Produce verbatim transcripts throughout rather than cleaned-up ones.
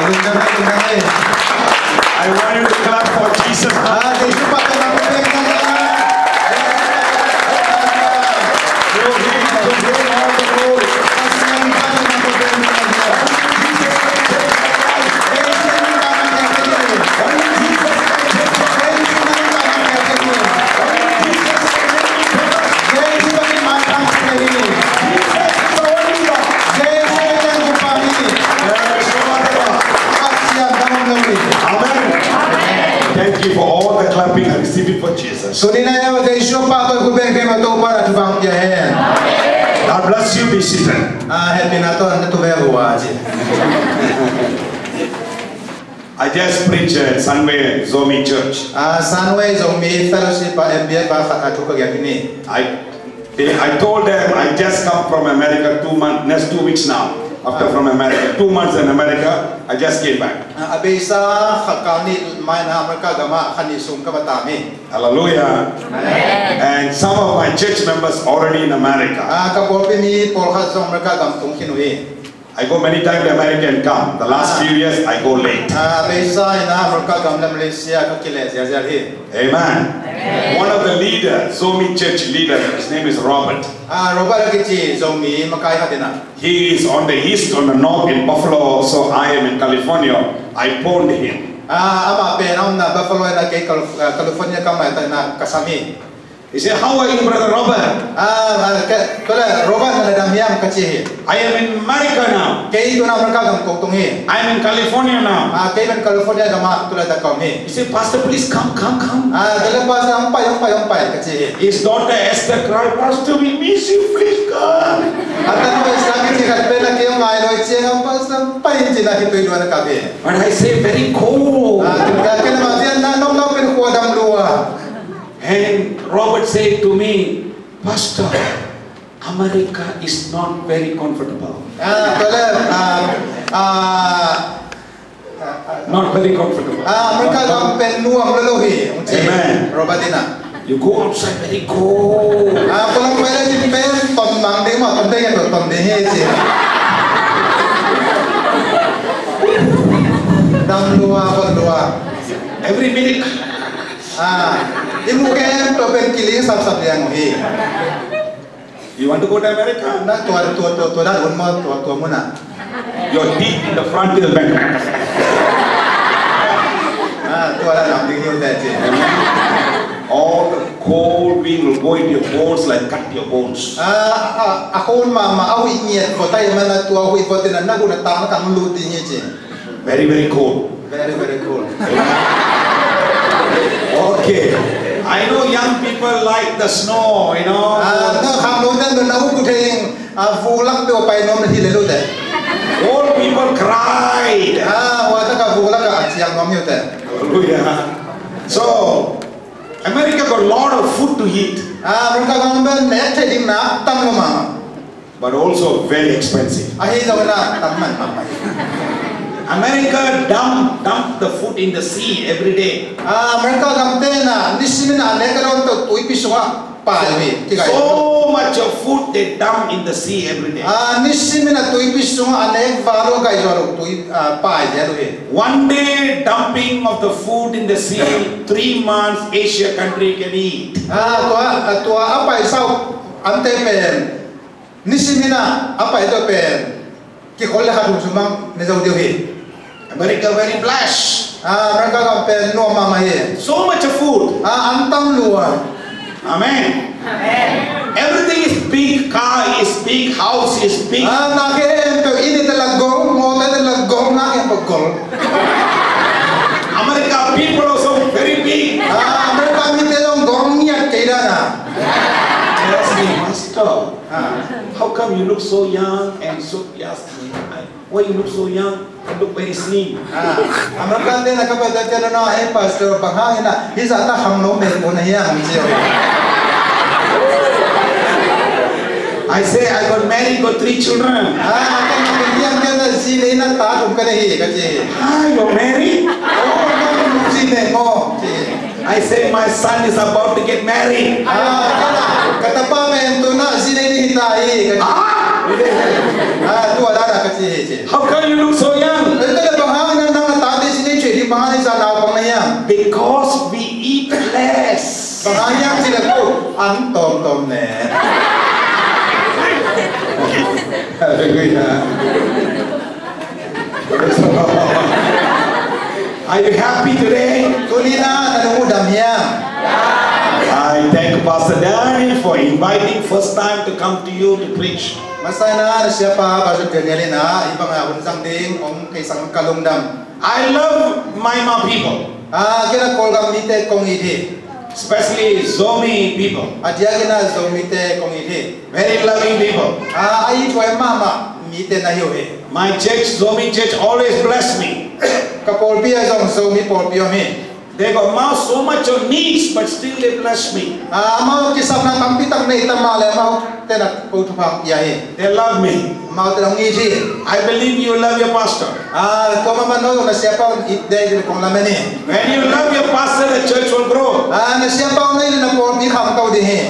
I want you to clap for Jesus. Ah, Jesu pahtawi mah ko beng. To him, to him all the glory. Amen. Thank you for all the clapping. I receive it for Jesus. Tuni-in ah Jesu pahtawi ko beng, Topa na thupha pia hen. God bless you. Be seated. Ah, hehpihna tawh na tu ve ua ci. I just preached at Sunway Zomi Church. Ah, Sunway Zomi Fellowship ah M B F ah khat a thu ka gen hi ni. I, I told them I just come from America two months, next two weeks now. After from America, two months in America, I just came back. Ah, a beisa kha kal nih mai-in ah America gam ah kha nih sung ka va tam hi. Hallelujah. Amen. And some of my church members already in America. Ah, ka pawlpi mi pawlkhat zong America gam tung khin uh hi. I go many times to America and come. The last few years, I go late. Ah, beisa in ah America gam le Malaysia ka kileh ziahziah hi. Amen. Amen. One of the leader, Zomi church leader, his name is Robert. Ah, Robert a kici Zomi makai khat in ah. He is on the east, on the north in Buffalo, so I am in California. I phoned him. Ah, amah pen a omna Buffalo in ah, kei Cal-, ah, California ka om lai-in ah ka sam hi. He said, "How are you, Brother Robert?" Ah, ah, ke, tua leh, "Robert, na leh dam hiam?" ka ci hi. "I am in America now. Kei tu-in ah America gam kong tung hi. I am in California now." Ah, kei pen California gam ah tu leh tua ka om hi. He said, "Pastor, please come, come, come." Ah, tua leh, "Pastor, hong pai, hong pai, hong pai," ka ci hi. His daughter Esther cried, "Pastor, we miss you, please come." A tanu Esther kici khat pen ah, "Kei hong ngai lo hi," ci-in ah, "Pastor, hong pai in," ci-in ah khitui luan a kap hi. But I say, "Very cold." Ah, tua leh ken amah kiang ah, "Na nong lau pen khua dam lua." And Robert said to me, "Pastor, America is not very comfortable." Ah, tua leh, ah, ah, not very comfortable. Ah, America gam pen nuam lo lo hi, hong ci. Amen. Robert in ah. "You go outside, very cold." Ah, khualam pai leh cin pen tom mang ding maw, tom ding, tom ding hi ci. Dam lua, khot lua. Every minute. Ah, i muh khempeuh pen kiling sapsap liang uh hi. "You want to go to America?" Na tua, tua, tua, tua dan un maw, tua, tua mun ah. "Your teeth in the front will bend." Ah, tua dan lam ding hi uh teh ci. "All the cold wind will go into your bones, like cut your bones." Ah, ah, a khun mahmah, a huih ngiat vot ahih manin ah, tua huih vot in ah na hun a tang na kang lut ding hi ci. Very, very cold. Very, very cold. Okay. I know young people like the snow, you know. Ah, na khangnote na na uh kutheng, ah, vuk lak peuh pai nuam hi lel uh teh. Old people cried. Ah, hua tak a vuk lak a ciang nuam hi uh teh. Hallelujah. So, America got a lot of food to eat. Ah, America gam pen nek theih ding na tam lo mah. But also very expensive. Ahi zongin ah tam mahmah hi. America dump, dump the food in the sea every day. Ah, America gamte in ah nisimin a nek a dawnte uh tuipi sungah pai uh hi. Kigai. So much of food they dump in the sea every day. Ah, nisimin a tuipi sungah a nek val uh, a gai zual uh tui, ah, pai uh hi. One day dumping of the food in the sea, three months Asia country can eat. Ah, tua, ah, tua a paisa uh ante pen nisimin ah a paite uh pen kikhol le kha thum sung bang ne zo ding uh hi. America very blessed. Ah, America gam pen nuam mahmah hi. So much of food. Ah, an tam lua. Amen. Amen. Everything is big. Car is big. House is big. Ah, na khempeuh, inn te la gol, motor te la gol, na khempeuh gol. America people also very big. Ah, America mite zong gol ngiat kei dan a. They ask me, "Pastor, ah, how come you look so young and so," he asked me, "I, why you look so young and look very slim?" Ah, America te na ka pai ta te na, "Hey, Pastor, bang hang in ah hih zah na khangno mel uh na hiam?" ci uh. I say, "I got married, got three children." Ah, ken ken ken zi nei na ta thum ka nei hi, ka ci. "Ah, you're married?" Oh, zi nei maw, ci. I say, "My son is about to get married." Ah, ka tapa pen tu-in ah zi nei ding hi ta hi, ka ci. Ah! Ah, tua dan a ka ci hi ci. "How come you look so young?" Eh, tua leh bang hang An tawmtawm ne. Hallelujah. Are you happy today? Tuni-in ah na lung uh dam hiam? I thank Pastor Daniel for inviting first time to come to you to preach. Masa-in ah na siapa Pastor Daniel in ah hih bangah hun zang ding hong theisak ka lungdam. I love Myanmar people. Ah, kei in ah Kawlgam mite kong it hi. Especially Zomi people. A diakin ah Zomite kong it hi. Very loving people. Ah, a ithuai mahmah mite na hi uh hi. My church, Zomi church, always bless me. Ka pawlpi ah zong Zomi pawlpi om hi. They got amount so much of needs, but still they bless me. Ah, amau kisapna tampi tak nei ta mah leh amau ten ah ko thupha pia hi. They love me. Amau ten ah hong it hi. I believe you love your pastor. Ah, tua mah bang no zong na siapa hong it ding hi kong lamen hi. When you love your pastor, the church will grow. Ah, na siapa hong it leh na pawlpi khangto ding hi.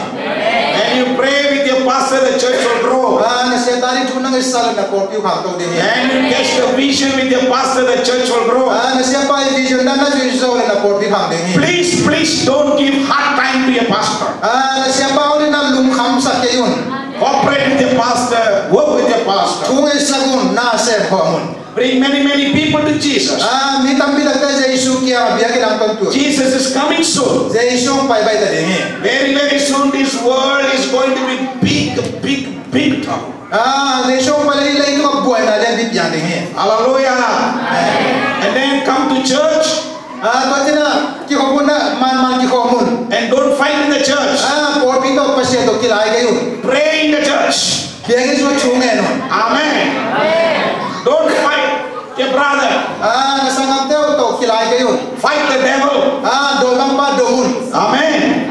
When you pray with your pastor, the church will grow. Ah, na siapa in thu na ngaihsak leh na pawlpi khangto ding hi. When you catch the vision with your pastor, the church will grow. Ah, na siapa in vision dan na zuih zo leh na pawlpi khang ding hi. Please, please don't give hard time to your pastor. Ah, na siapa hong it na lungkhamsak kei un. Cooperate with your pastor, work with your pastor. Thu ngaihsak un, na sem khawm un. Bring many, many people to Jesus. Ah, mi tampi takte Jesu kiangah biakinn ah hong tonpih un. Jesus is coming soon. Jesu hong pai baih ta ding hi. Very, very soon this world is going to be big, big, big trouble. Ah, Jesu hong pai leh hih leitung ah buaina lianpi piang ding hi. Hallelujah. And then come to church. Ah, tua ciang ah kikhop un ah, man man kikhawm un. And don't fight in the church. Ah, pawlpi tawh, Pasian tawh kilai kei un. Pray in the church. Biakinn sungah thu ngen un. Amen. Don't fight your brother. Ah, na sanggamte uh tawh kilai kei un. Fight the devil. Ah, dawimangpa dom un. Amen.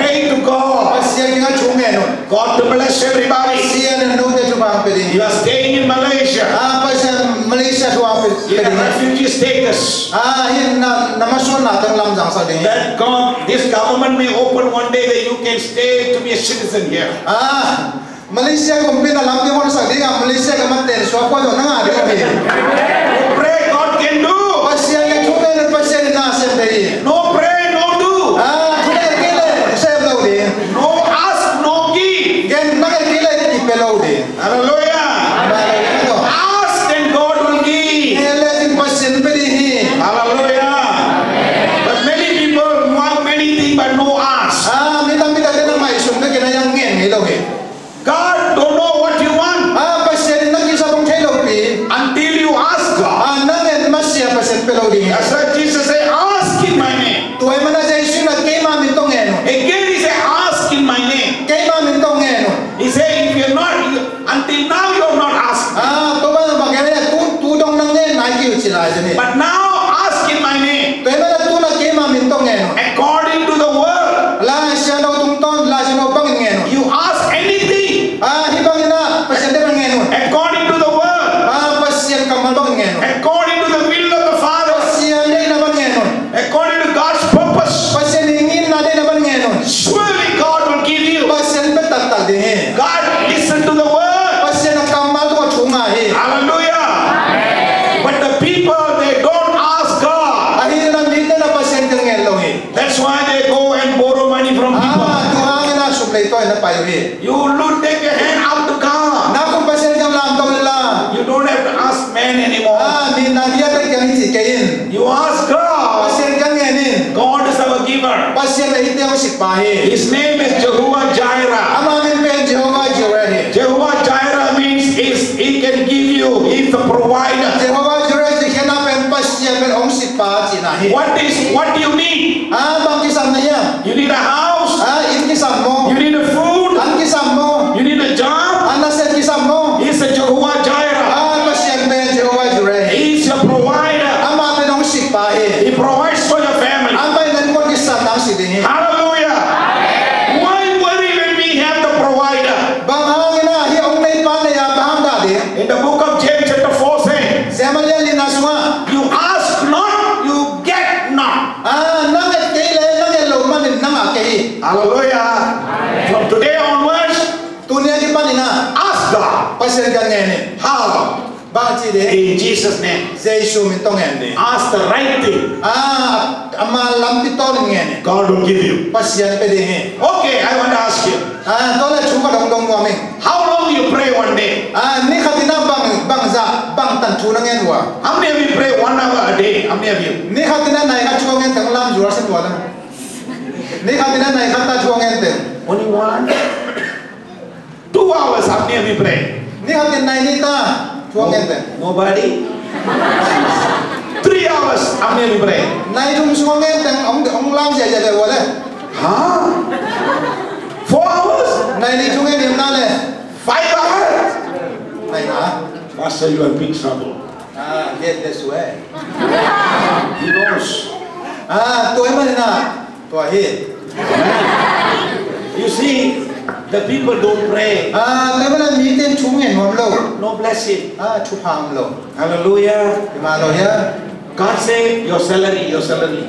Pray to God. Pasian kiangah thu ngen un. God to bless everybody. Pasian in note thupha hong pia ding. You are staying in Malaysia. Ah, Pasian Malaysia thupha hong pia, pia ding. You have refugee status. Ah, hih na, na masuanna tawh lamzangsak ding. That God, this government may open one day that you can stay to be a citizen here. Ah, Malaysia kumpi in ah lampi hong honsak ding a, Malaysia gam ah teng suak khua zong na ngah ding uh hi. Pray, God can do. Pasian kiang thu ngen un, Pasian in na sem thei hi. No pray, no do. Ah, thu ngen kei leh sem lo ding. No ask, no give. Ngen, na ngen kei leh kipia lo ding. Hallelujah. Amen. Ask and God will give. Ngen lecin Pasian pia ding hi. Hallelujah. But many people want many things but no ask. Ah, mi tampi takte na ngaihsun bek in ah ngen ngei lo hi. God don't know what you want. Ah, Pasian in na kisap hong thei lopi. Until you ask God. Ah, na ngen masiah Pasian pia lo ding hi. That's why Jesus say, "Ask in my name." Tua ahih manin Jesu in ah keima min tawh ngen un. Again he say, "Ask in my name." Keima min tawh ngen un. He say, "If you're not, until now you're not asking." Ah, tua bang bang kei leh tu, tu dong na ngen nai kei uh ci lai zen hi. But now ask in my name. Tua ahih manin tu-in ah keima min tawh ngen un. According to the word. Lai Siangtho tungtawn, Lai Siangtho bangin ngen un. You ask anything. Ah, hih bangin ah Pasian tungah ngen un. According to the word. Ah, Pasian kammal bangin ngen un. According to the will of the Father. Pasian deihna bangin ngen un. According to God's purpose. Pasian in nginna deihna bangin ngen un. Surely God will give you. Pasian pia taktak ding hi. God listen to the word. Pasian a kammal tungah thu ngen hi. Hallelujah. But the people, they don't ask God. Ahi zongin mite in ah Pasian kiang ngen lo hi. That's why they go and borrow money from people. Ah, tua hangin ah sum leitawi-in na pai uh hi. You look, take your hand up to God. Na khut Pasian kiang lamto in la. You don't have to ask man anymore. Ah, mi, na biate kiang hi ci kei in. You ask God. Pasian kiang ngen in. God is our giver. Pasian in hihte hong sikpa hi. His name is Jehovah Jireh. Ama min pen Jehovah Jireh hi. Jehovah Jireh means is, he can give you. He's the provider. Jehovah Jireh ci-in a pen Pasian pen hong sikpa cihna hi. What is, what do you need? Ah, bang kisam na hiam? You need a house. Ah, inn kisam maw? You need a food. An kisam maw? You need a job. An nasep kisam maw? He's a Jehovah Jireh. Ah, Pasian pen Jehovah Jireh hi. He's your provider. Amah pen hong sikpa hi. He provides for your family. Amah in na innkuan kisam nang sik ding hi. Hallelujah. Why worry when we have the provider? Bang hangin ah hih hong neipa nei a bang hang dah ding? In the book of James chapter four say, James a lian lina sungah, you ask not, you get not. Ah, na nget kei leh na nget loh manin na ngah kei hi. Hallelujah. From today onwards, tuni a kipanin ah, ask God. Pasian kiang ngen in. How? Bang ci ding? In Jesus' name. Jesu min tawh ngen ding. Ask the right thing. Ah, ama lampi tawnin ngen in. God will give you. Pasian pia ding hi. Okay, I want to ask you. Ah, tua leh thu khat hong dong nuam ing. How long you pray one day? Ah, ni khat in ah bang, bangzah, bangtan thu na ngen uh a? How many of you pray one hour a day? How many of you? Ni khat in ah nai khat thu ngen teng lam zual sin tua la. Ni khat in ah nai khat ta thu ngen teng. Only one. Two hours, how many of you pray? Ni khat in nai nih ta thu ngen teng. Nobody. Three hours, how many of you pray? Nai thum sung ngen teng, hong, hong lam ziahziah ve ua le. Huh? Four hours? Nai nih thu ngen hiam na le. Five hours? Nai na. Pastor, you are in big trouble. Ah, yes, that's why. He knows. Ah, tua hi manin ah, tua hi. You see, the people don't pray. Ah, tua hi manin ah mite in thu ngen nuam lo. No blessing. Ah, thupha om lo. Hallelujah. Hi mah lo hia. God say, your salary, your salary.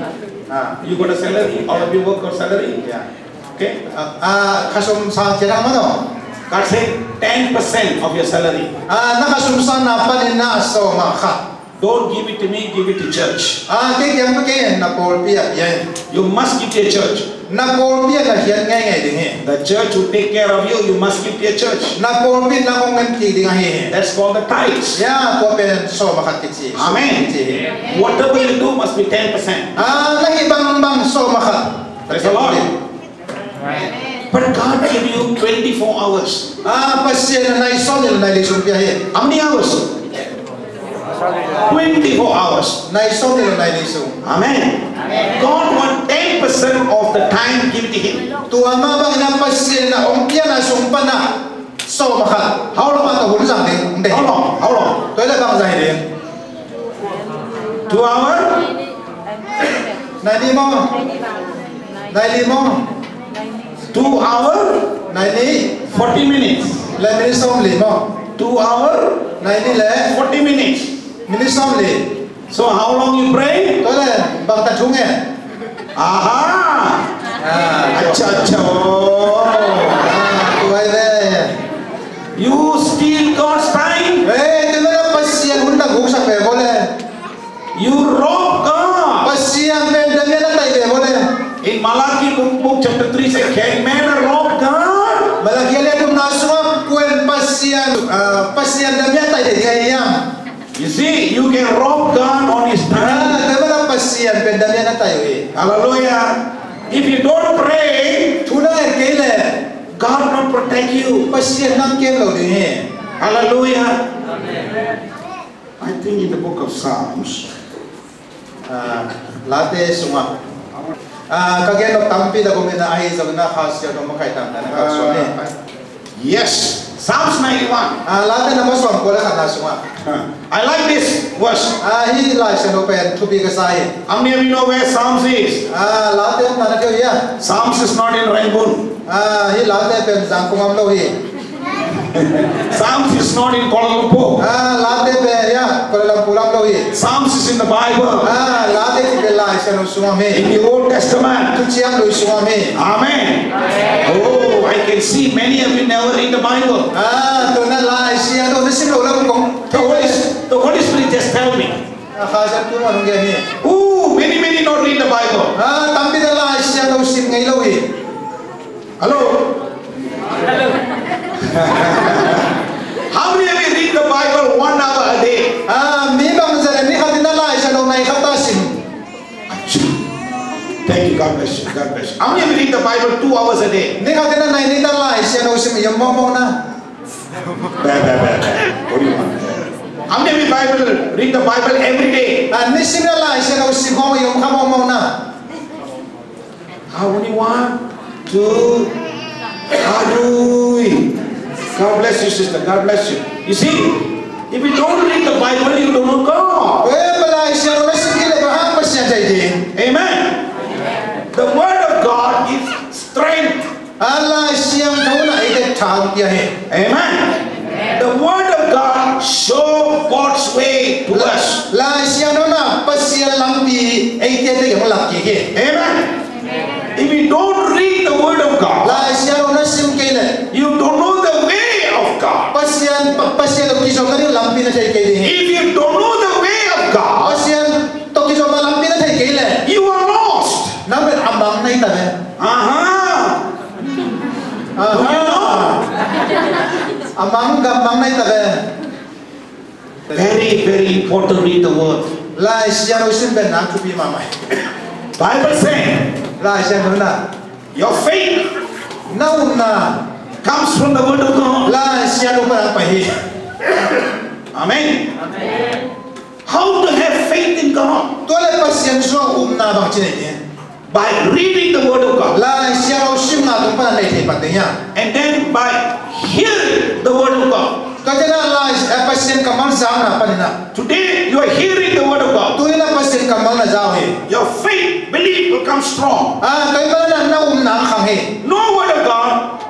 Ah. You got a salary, all of you work for salary. Yeah. Okay? Ah, ah, khasum sang ciat hang maw. God say, ten percent of your salary. Ah, na khasum sangna panin na sawm ah khat. Don't give it to me, give it to church. Ah, kei kiang pia kei in, na pawlpi ah pia in. You must give to your church. Na pawlpi ah na hiat ngeingei ding hi. The church who take care of you, you must give to your church. Na pawlpi in nang hong ngen kik ding ahi hi. That's called the tithes. Ya, tua pen sawm ah khat kici. Amen. Kici hi. Whatever you do must be ten percent. Ah, na hih bangbang sawm ah khat. Praise the Lord. But God give you twenty-four hours. Ah, Pasian in nai sawmnih le nai li sung pia hi. How many hours? Twenty-four hours. Nai sawmnih le nai li sung. Amen. God want ten percent of the time give to him. Tua mah bangin ah Pasian in hong piakna sung pan ah sawm ah khat. How long? Tua hun zang ding. How long? How long? Tua leh bangzah hi ding. Two hour? Nai nih maw? Nai li maw? Two hour? Nai nih. Forty minutes. Le minit sawmli maw? Two hour? Nai nih le. Forty minutes. Minit sawmli. So how long you pray? Tua leh bangtan thu ngen? Aha! Ah. Acha, acha, oh. Ah, tua hi ve. You steal God's time. Eh, tua hi manin ah Pasian hun na guksak ve maw le. You rob God. Pasian pen damian na tai ve maw le. In Malachi book, book chapter three say, can man rob God? Malachi a lian thumna sungah kua in Pasian, ah, Pasian damian tai thei ding ahi hiam? You see, you can rob God on his time. Ah, tua hi manin ah Pasian pen damian na tai uh hi. Hallelujah. If you don't pray, thu na ngen kei leh, God not protect you. Pasian nang kem lo ding hi. Hallelujah. I think in the book of Psalms. Ah, Late sungah. Ah, ka gen nop tampi tak om in ah, ahi zongin ah Kha Siangtho makaih tangtang na ka suan hi. Ah, yes. Psalms ninety-one. Ah, Late number sawmkua le khatna sungah. Ah, I like this verse. Ah, hih Lai Siangtho pen thupi ka sa hi. How many of you know where Psalms is? Ah, Late omna na thei uh hia? Psalms is not in Rangoon. Ah, hih Late pen Zangkong om lo hi. Psalms is not in Kuala Lumpur. Ah, Late pen, ya, Kuala Lumpur om lo hi. Psalms is in the Bible. Ah, Late cih pen Lai Siangtho sung om hi. In the Old Testament. Thuciam Lui sung om hi. Amen. Oh, I can see many of you never read the Bible. Ah, tua na Lai Siangtho na sim lo lam kong. The Holy, the Holy Spirit just tell me. Ah, Kha Siangtho in hong gen hi. Oh, many, many not read the Bible. Ah, tampi tak Lai Siangtho sim ngei lo hi. Hello? How many of you read the Bible one hour a day? Ah, mi bangzah in ni khat in ah Lai Siangtho nai khat ta sim? Thank you. God bless you. God bless you. How many of you read the Bible two hours a day? Ni khat in ah nai nih ta Lai Siangtho sim i om mawkmawk na? Bad, bad, bad, bad. What do you want? How many of you Bible, read the Bible every day? Ah, nisim in ah Lai Siangtho sim khawng i om kha mawkmawk na? Ah, only one, two. Hallelujah. God bless you, sister. God bless you. You see, if you don't read the Bible, you don't know God. Eh, Lai Siangtho na sim kei leh bang hang Pasian thei ding? Amen. The word of God gives strength. Ah, Lai Siangtho in ah eite tha hong pia hi. Amen. The word of God show God's way to us. Lai Siangtho in ah Pasian lampi eite tawh hong lak kik hi. Amen. If you don't read the word of God, Lai Siangtho na sim kei leh, you don't know the way of God. Pasian Pasian, Pa-, Pasian tawh kizopna ding lampi na thei kei ding hi. If you don't know the way of God, Pasian tawh kizopna lampi na thei kei leh, you are lost. Nang pen a mang na hi ta ve. Aha. Aha. A mang, gam mang na hi ta ve. Very, very important, read the word. Lai Siangtho sim pen nang thupi mahmah hi. Bible saying, Lai Siangtho na, your faith, na upna, comes from the word of God. Lai Siangtho pan a pai hi. Amen. Amen. How to have faith in God? Tua leh Pasian sungah upna bangci nei ding? By reading the word of God. Lai Siangtho simna tung pan a nei thei pan ding hi a. And then by hearing the word of God. Tua ciangin ah Lai, eh, Pasian kammal zakna panin ah. Today you are hearing the word of God. Tuni-in ah Pasian kammal na za uh hi. Your faith, belief will come strong. Ah, tua ahih manin ah na upna hong khang hi. No word of God,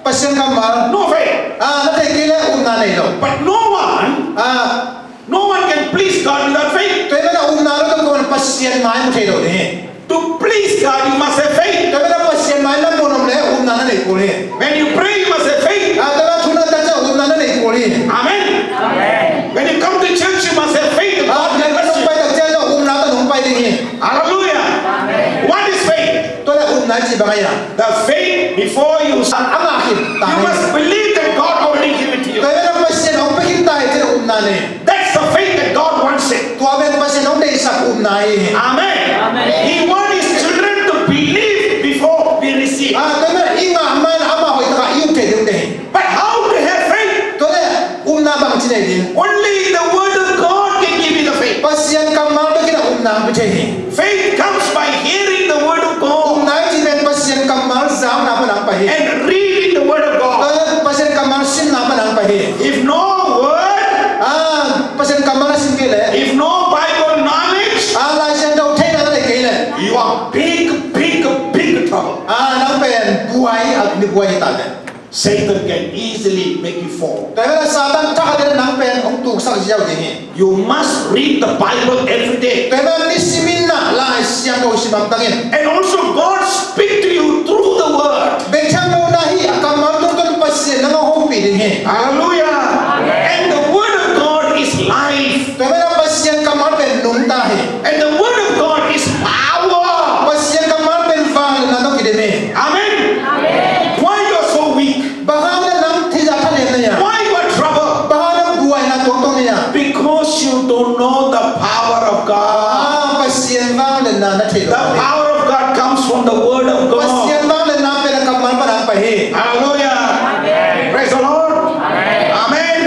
Pasian kammal, no faith. Ah, na thei kei leh upna nei lo. But no one, ah, no one can please God without faith. Tua ahih manin ah upna lo tawh kuaman Pasian mai mu thei lo ding hi. To please God, you must have faith. Tua ahih manin ah Pasian mai na muan om leh upna na nei kul hi. When you pray, you must have faith. Ah, tua ahih manin ah thu na nget tak ciang upna na nei kul hi. Amen. Amen. When you come to church, you must have faith that God will bless you. Ah, biakinn hong pai tak ciang upna tawh hong pai ding hi. Hallelujah. Amen. What is faith? Tua leh upna cih bang a hia? The faith before you, a ngah khin ta hi. You must believe that God already give it to you. Tua ahih manin ah Pasian hong pia khin ta hi cih upna nei. That's the faith that God wants it. Tua pen Pasian hong deihsak upna hi. Amen. Amen. He wants his children to believe before we receive. Ah, tua ahih manin ah i ngah ma-in ah amah hoih takin i up thei ding uh hi. But how to have faith? Tua leh upna bangci nei ding? Only the word of God can give you the faith. Pasian kammal bek in ah upna hong pia thei hi. Faith comes by hearing the word of God. Upna i cih pen Pasian kammal zakna pan hong pai hi. And reading the word of God. Tua leh Pasian kammal simna pan hong pai hi. If no word, ah, Pasian kammal na sim kei leh, if no Bible knowledge, ah, Lai Siangtho theihna na nei kei leh, you are big, big, big trouble. Ah, nang pen buai, a mi buai hi ta ve. Satan can easily make you fall. Tua ahih manin ah Satan thakhatin ah nang pen hong tuksak ziau ding hi. You must read the Bible every day. Tua ahih manin ah nisimin ah Lai Siangtho sim hamtang in. And also God speak to you through the word. Bek tham lo na hi, a kammal tungtawn Pasian nang hong hopih ding hi. Hallelujah. Amen. And the word of God is life. Tua ahih manin ah Pasian kammal pen nungta hi. And the word of God is power. Pasian kammal pen vangliatna tawh kidim hi. Amen. Amen. Why you are so weak? Bang hang na nang thei zah thanem na hia? Why you are trouble? Bang hang na buaina tuangtuang na hia? Because you don't know the power of God. Ah, Pasian vangliatna na thei lo. The power of God comes from the word of God. Pasian vangliatna pen a kammal pan hong pai hi. Hallelujah. Amen. Praise the Lord. Amen. Amen.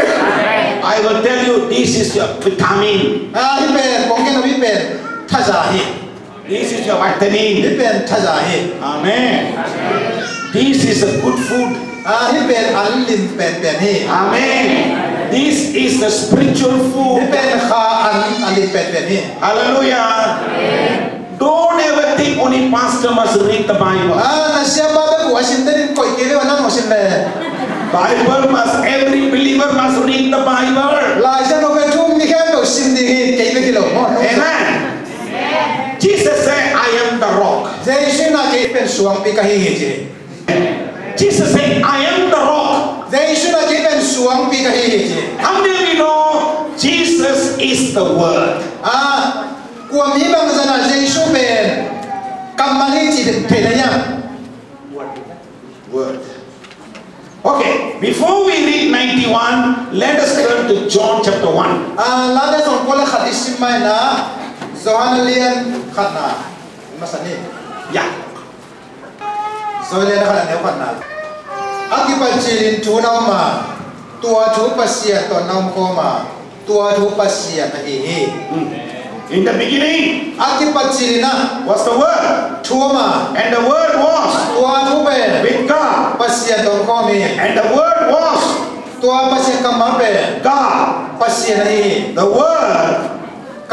I will tell you, this is your vitamin. Ah, hih pen, kong gen nuam, hih pen thaza hi. This is your vitamin. Hih pen thaza hi. Amen. This is a good food. Ah, hih pen an lim penpen hi. Amen. This is the spiritual food. Hih pen kha an a lim penpen hi. Hallelujah. Don't ever think only pastor must read the Bible. Ah, na siapa bek uh a sim ding koih kei ve, nang uh sim ve. Bible must, every believer must read the Bible. Lai Siangtho pen thu um mi khempeuh sim ding hi, kei bek hi lo. Amen. Jesus said, "I am the rock." Jesu in ah kei pen suangpi ka hi hi ci. Jesus said, "I am the rock." Jesu in ah kei pen suangpi ka hi hi ci. How do we know Jesus is the word? Ah, kua mi bangzah in ah Jesu pen kammal hi ci thei na hia? Word. Okay, before we read ninety-one, let us turn to John chapter one. Ah, Late sawmkua le khat i sim ma-in ah, Johan a lian khatna. Masa ni. Ya. Johan a lian khatna, neu khatna. A kipat cilin thu na om a, tua thu Pasian tawh na om khawm a, tua thu Pasian ahi hi. Hmm. In the beginning, a kipat cilin ah, was the Word. Thu om a. And the Word was. Tua thu pen. With God. Pasian tawh om khawm hi. And the Word was. Tua Pasian kammal pen. God. Pasian ahi hi. The Word.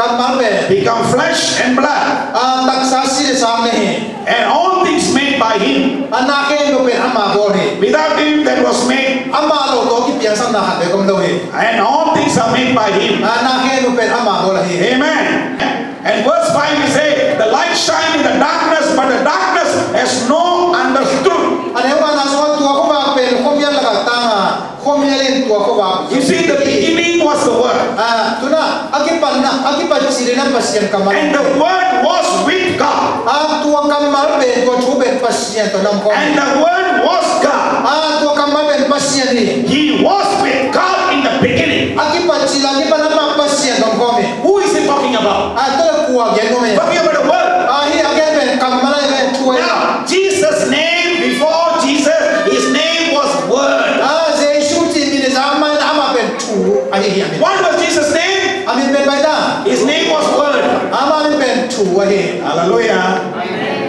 Kammal pen. Become flesh and blood. A taksa si le sang na hi. And all things made by him. A na khempeuh pen ama bawl hi. Without him that was made. Ama lo tawh kipiangsakna khat bek om lo hi. And all things are made by him. A na khempeuh pen ama bawl ahi. Amen. And verse five he say, "The light shine in the darkness, but the darkness has no understood." A neu ngana sungah tua khuavak pen khuamial lakah tang a, khuamial in Tua khuavak. You see, the beginning was the Word. Ah, tu-in a kipat na, a kipat cil in a Pasian kammal. And the Word was with God. Ah, tua kammal pen, tua thu pen Pasian tawh na om khawm hi. And the Word was God. Ah, tua kammal pen Pasian hi. He was with God in the beginning. A kipat cil, a kipat na Pasian tawh na om khawm hi. Who is he talking about? Ah, tua leh kua gen nuam hiam? Talking about the Word. Ah, hih a gen pen kammal ahi, pen thu ahi. Now, Jesus' name, before Jesus, his name was Word. Ah, Jesu cih min hi a, amah, amah pen thu ahi hi a min. What was Jesus' name? A min pen bang hiam? His name was Word. Amah min pen thu ahi. Hallelujah.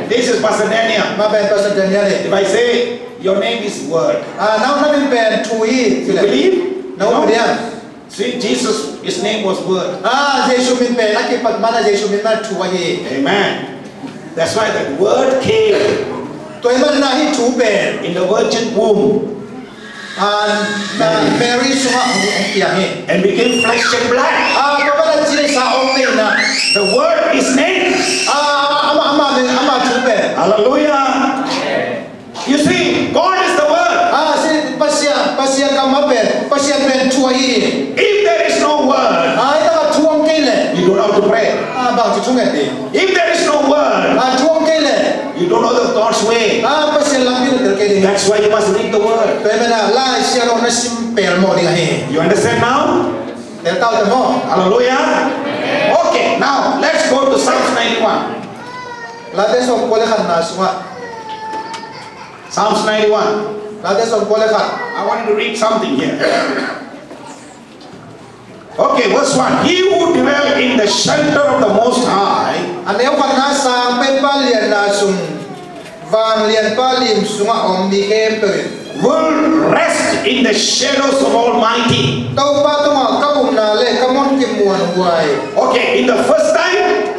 This is Pastor Daniel. Amah pen Pastor Daniel hi. If I say, "Your name is Word," ah, nang, nang min pen thu hi, you believe? Nang, no? Believe. See, Jesus, his name was Word. Ah, Jesu min pen a kipat man a, Jesu min man thu ahi. Amen. That's why that Word came. Tua ahih manin a hih thu pen in the virgin womb. Ah, Mary. Mary sungah hong, hong piang hi. And became flesh and blood. Ah, tua ahih manin a ci le sa hong nei na. The Word, his name. Ah, amah, amah, amah thu pen. Hallelujah. You see, God is the Word. Ah, si, Pasian, Pasian kammal pen, Pasian pen thu ahi hi. If there is no Word, ah, hih takah thu om kei leh, you don't know how to pray. Ah, bangci thunget ding? If there is no Word, ah, thu om kei leh, you don't know the God's way. Ah, Pasian lampi na tel kei ding. That's why you must read the Word. Tua ahih manin a Lai Siangtho na sim pelmawh ding ahi hi. You understand now? Tel tau te maw. Hallelujah. Okay, now let's go to Psalms ninety-one. Late sawmkua le khatna sungah. Psalms ninety-one. Late sawmkua le khat. I want you to read something here. Okay, verse one. He who dwell in the shelter of the Most High, a neu khatna Sangpenpa lianna sung, Vanglianpa lim sungah om mi khempeuh in, will rest in the shadows of Almighty. Topa tungah ka bumna le ka mun kimuanhuai. Okay, in the first time,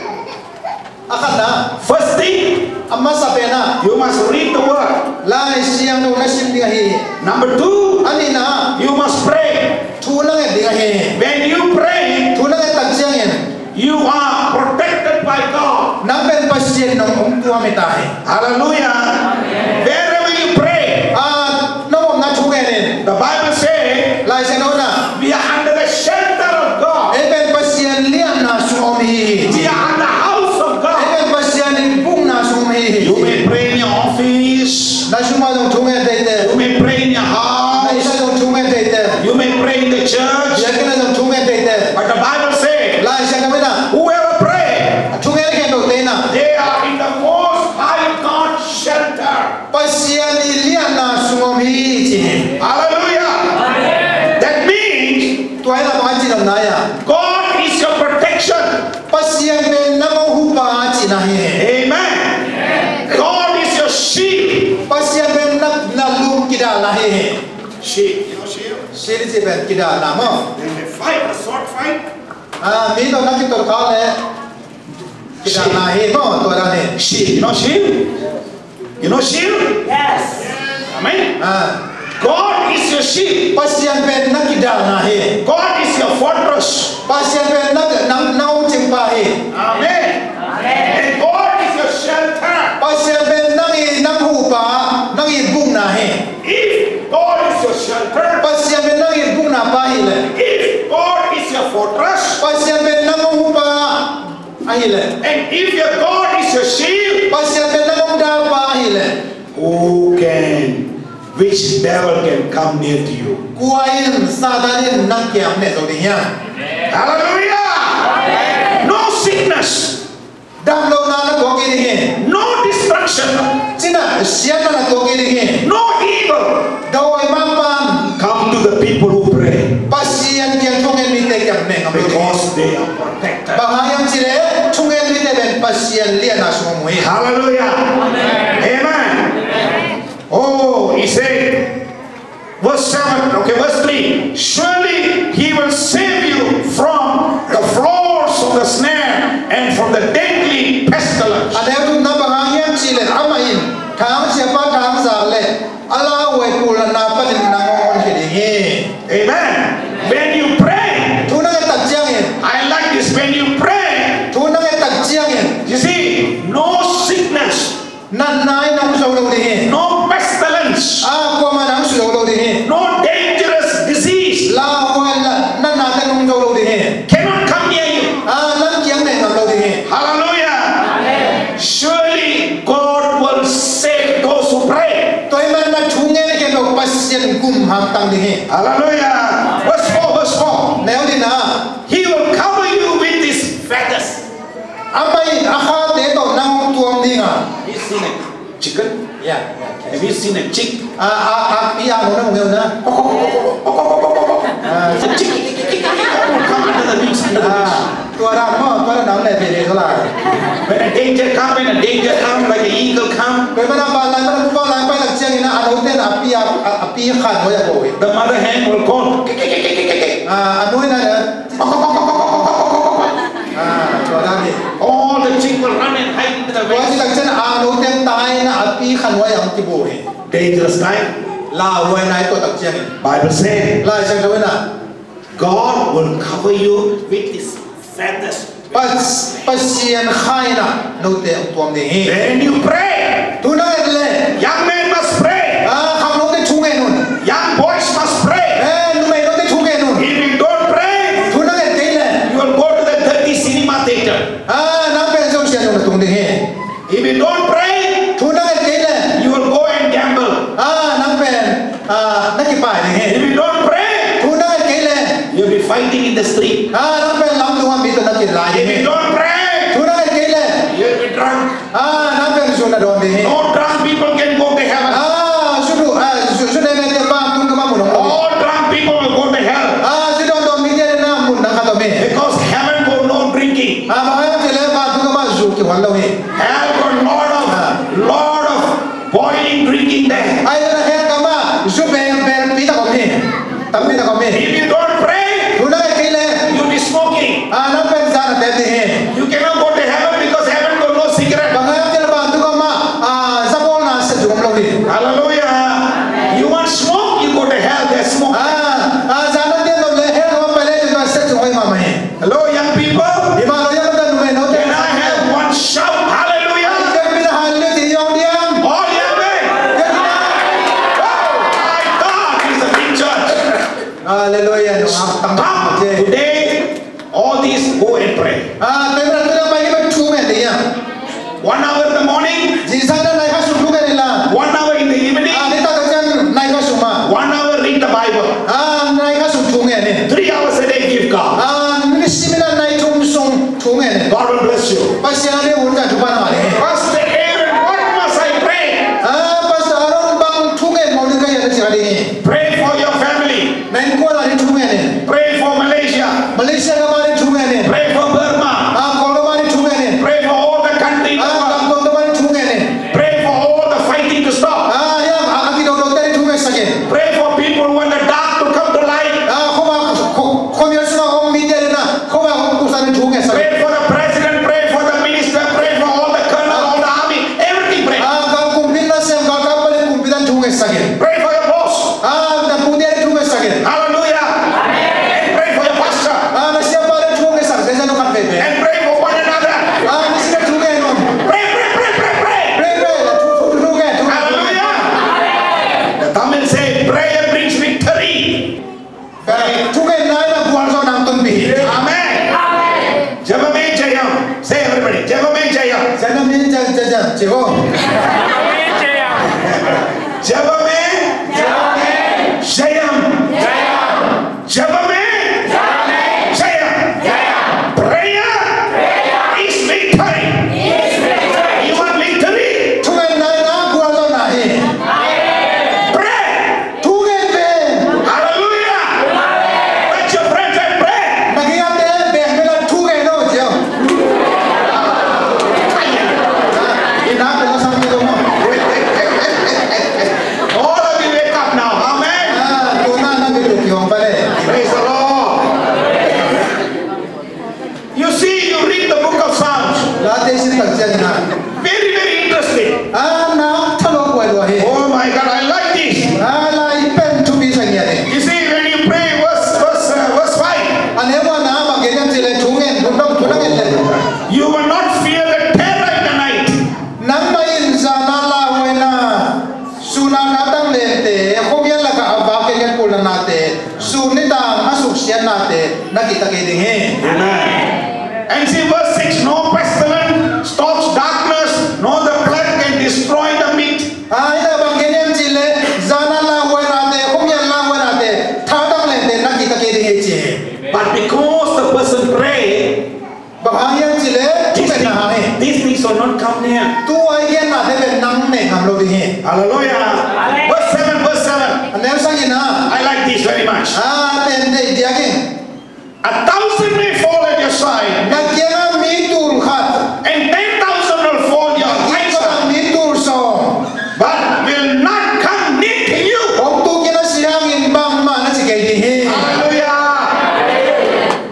a khatna, first thing, a masa pen ah, you must read the Word. Lai Siangtho na sim ding ahi hi. Number two, a nihna, you must pray. Thu na nget ding ahi hi. When you pray, thu na nget tak ciangin, you are protected by God. Nang pen Pasian in hong tuam hi ta hi. Hallelujah. Wherever you pray, ah, nang omna thu ngen in. The Bible say, Lai Siangtho in ah, we are under the shelter of God. Ei pen Pasian lianna sung om hi. We are under the house of God. Ei pen Pasian in bukna sung om hi. You may pray in your office. Na sung ah zong thu ngen teitei. You may pray in your house. Na inn ah zong thu ngen teitei. You may pray in the church. Biakinn ah zong thu ngen teitei. But the Bible say, Lai Siangtho in ah, whoever pray, thu ngen khempeuhte in ah, they are in the Most High God shelter. Pasian i lianna sung om hi ci hi. Hallelujah. Amen. That means, tua in ah bang ci hiam na hia? God is your protection. Pasian pen nang hong hupa cihna hi. Amen. God is your shield. Pasian pen na, na lum kidalna hi. Shield, you know shield? Shield i cih pen kidalna maw. When they fight, a sword fight. Ah, mi tawh na kitotkhak leh kidalna hi maw, tua dan hi. Shield, you know shield? You know shield? Yes. Amen. Ah. God is your shield. Pasian pen na kidalna hi. God is your fortress. Pasian pen na, na, na hong cingpa hi. Amen. Amen. And God is your shelter. Pasian pen nang i, nang hupa, nang i bukna hi. If God is your shelter, Pasian pen nang i bukna pa hi leh. If God is your fortress, Pasian pen nang hong hupa ahi leh. And if your God is your shield, Pasian pen nang hong dalpa ahi leh. Who can, which devil can come near to you? Kua in Satan in nang kiang ne zo ding hiam? Hallelujah! No sickness. Damlohna na tuak kei ding hi. No destruction. Cina siatna na tuak kei ding hi. No evil. Dawimangpa'n come to the people who pray. Pasian kiang thu ngen mite kiang ne ngam lo. Because they are protected. Bang hang hiam cih leh thu ngen mite pen Pasian lianna sung om uh hi. Hallelujah. Amen. Oh, he said, verse seven, okay, verse three. Surely he will save you from the flaws of the snare and from the deadly pestilence. A neu thumna bang hang hiam cih leh amah in thangsiapa thangzak le a lauhuai pulnatna panin nang hong honkhia ding hi. Amen. When you pray, thu na nget tak ciangin. I like this. When you pray, thu na nget tak ciangin. You see, no sickness. Natna in nang hong suah zo lo ding hi. No pestilence. Ah, kuamah nang hong suah zo lo ding hi. No dangerous disease. Hamtang ding hi. Hallelujah. Verse four, verse four. Neu nihna. He will cover you with his feathers. Amah in a khate tawh nang hong tuam ding a. Have you seen a chicken? Yeah, yeah. Have you seen a chick? A, a, a, pi a mu na mu ngeu na. Ah, chick. Come under the wings, under the wings. Ah, tua dan maw, tua dan le pe le tua lai. When a danger come, when a danger come, like an eagle come. Tua manin vanlai, vanlai pai tak ciangin a note in a pi a, a, a pi khanhuai a bawl hi. The mother hen will call. Ah, a nu in a, ah, tua dan hi. All the chick will run and hide into the wings. Tua ci tak ciangin a note in tai in a pi khanhuai a hong kibawl hi. Dangerous time. Lauhuai nai tua tak ciangin. Bible say. Lai Siangtho in a. God will cover you with his feathers. Pas-, Pasian kha in a note hong tuam ding hi. When you pray, tu na et le. Young men must pray. Ah, khangnote thu ngen un. Young boys must pray. Eh, numei note thu ngen un. If you don't pray, tu na et kei le. You will go to the dirty cinema theater. Ah, nang pen zong sian un na tung ding hi. If you don't pray, thu na et kei le. You will go and gamble. Ah, nang pen, ah, na kipai ding hi. If you don't pray, thu na et kei le. You'll be fighting in the street. Ah, nang pen lamdung ah mi tawh na kilai ding hi. If you don't pray, thu na et kei le. You'll be drunk. Ah, nang pen zu na dawn ding hi. No drunk people can go to heaven. Ah, zu du, ah, zu, zu deng deng te vantung gam ah mun hong om hi. All drunk people will go to hell. Ah, zu dawn dawn mite na mun nang khat om hi. Because heaven go no drinking. Ah, bang hang hiam cih leh vantung gam ah zu kihuan lo hi. Hell got lot of, lot of boiling drinking there. Ai na hell gam ah zu bel, belpi tak om hi. Tampi tak om hi. If you don't pray, tu na et kei le. You'll be smoking. Ah, nang pen za na tep ding hi. You cannot go to heaven because heaven got no cigarette. Bang hang hiam cih leh vantung gam ah, ah, za bawlna set zong om lo hi. Hallelujah. You want smoke, you go to hell, there's smoke. Ah, ah, za na tep lo le hell gam ah pai le tu na set zong hoih mahmah hi. Hello, young people. Hi mah lo, young people, numei note. Can I have one shout? Hallelujah. Ai, young people, hallelujah, young people. All young men. Young people. Oh, my God, it's a big church. Hallelujah. Stop today. All these go and pray. Ah, tua manin tu na pai ni pen thu ngen ding hi. One hour in the morning. Zingsang in a nai khat sung thu ngen in la. One hour in the evening. Ah, nitak tak ciang nai khat sung mah. One hour read the Bible. Ah, nai khat sung thu ngen in. Three hours a day give God. Ah, minit sim in a nai thum sung thu ngen in. God will bless you. Pasian in hun zah thupha na ngah ding hi. Pastor Aaron, what must I pray? Ah, Pastor Aaron, bang thu ngen mawk ding ka hiam na ci kha ding hi. Pray for your family. Na innkuan a ding thu ngen in. Pray for Malaysia. Malaysia gam a ding thu ngen in. Pray for Burma. Ah, Kawlgam a ding thu ngen in. Pray for all the countries. Ah, gam tuamtuam a ding thu ngen in. Pray for all the fighting to stop. Ah, ya, a, a kidodot te a ding thu ngetsak in. Pray for people who want the dark to come to light. Ah, khuavak, khu-, khuamial sungah om mite a ding a, khuavak hong puaksa a ding thu ngetsak in. Pray for the president, pray for the minister, pray for all the colonel, all the army, everything pray. Ah, gam kumpi, nasem galkap palik kumpi a ding thu ngetsak in. Pray for your boss. Ah, na pute a ding thu ngetsak in. Hallelujah. And pray for your pastor. Ah, na siapa a ding thu ngetsak, zeizat no khat veve. And pray for one another. Ah, na si a ding thu ngen un. Pray, pray, pray, pray, pray. Pray, pray, thu, thu, thu, thu ngen, thu ngen. Hallelujah. The Tamil say, prayer brings victory. Pray. Thungetna in a gualzawhna hong tunpih hi. Amen. Jebame Jayam. Say, everybody, Jebame Jayam. Jebame Jayam, Jayam, Jayam. Jebame Jayam. Jebame Jayam. Prayer is victory. You want victory? Thungetna in a gualzawhna hi. Pray. Thu ngen pen. Hallelujah. Touch your friend and pray. Na kiangahte beng pen a thu ngen aw ci aw. I nak kong sang ni lo maw. All of you wake up now. Amen. Ah, tu na na mi lu kiong pa le. Praise the Lord. You see, you read the book of Psalms. Late sim tak ciangin a. Very, very interesting. A, na thalawp huai lua hi. Oh my God, I like this. A, lai pen thupi sa ngiat hi. You see, when you pray verse, verse, uh, verse five. A neu a na bang gen hiam cih leh thu ngen, thu ngen, thu ngen leh. You will not fear the terror in the night. Nangmah in zan a lauhuaina, sun a na tang lente, khuamial lakah a vak kengkeng pulna nate, sun nitang a suksiatnate na kihta kei ding hi. Amen. And see verse six, no pestilence stalks darkness, nor the plague can destroy the meat. A, hih a bang gen hiam cih leh, zan a lauhuainate, khuamial lau ding hi ci hi. But because the person pray, bang hang hiam cih leh thungetna hang hi. These things will not come near. Tu a i gennate pen nang neih ngam lo ding hi. Hallelujah. Verse seven, verse seven. A neu sagihna. I like this very much. A, pen deih diak ing. A thousand may fall at your side. Na kiangah mi tul khat. And ten thousand will fall your right side. Mi tul sawm. But will not come near to you. Hong tung in a si hangin bangmah na ci kei ding hi. Hallelujah.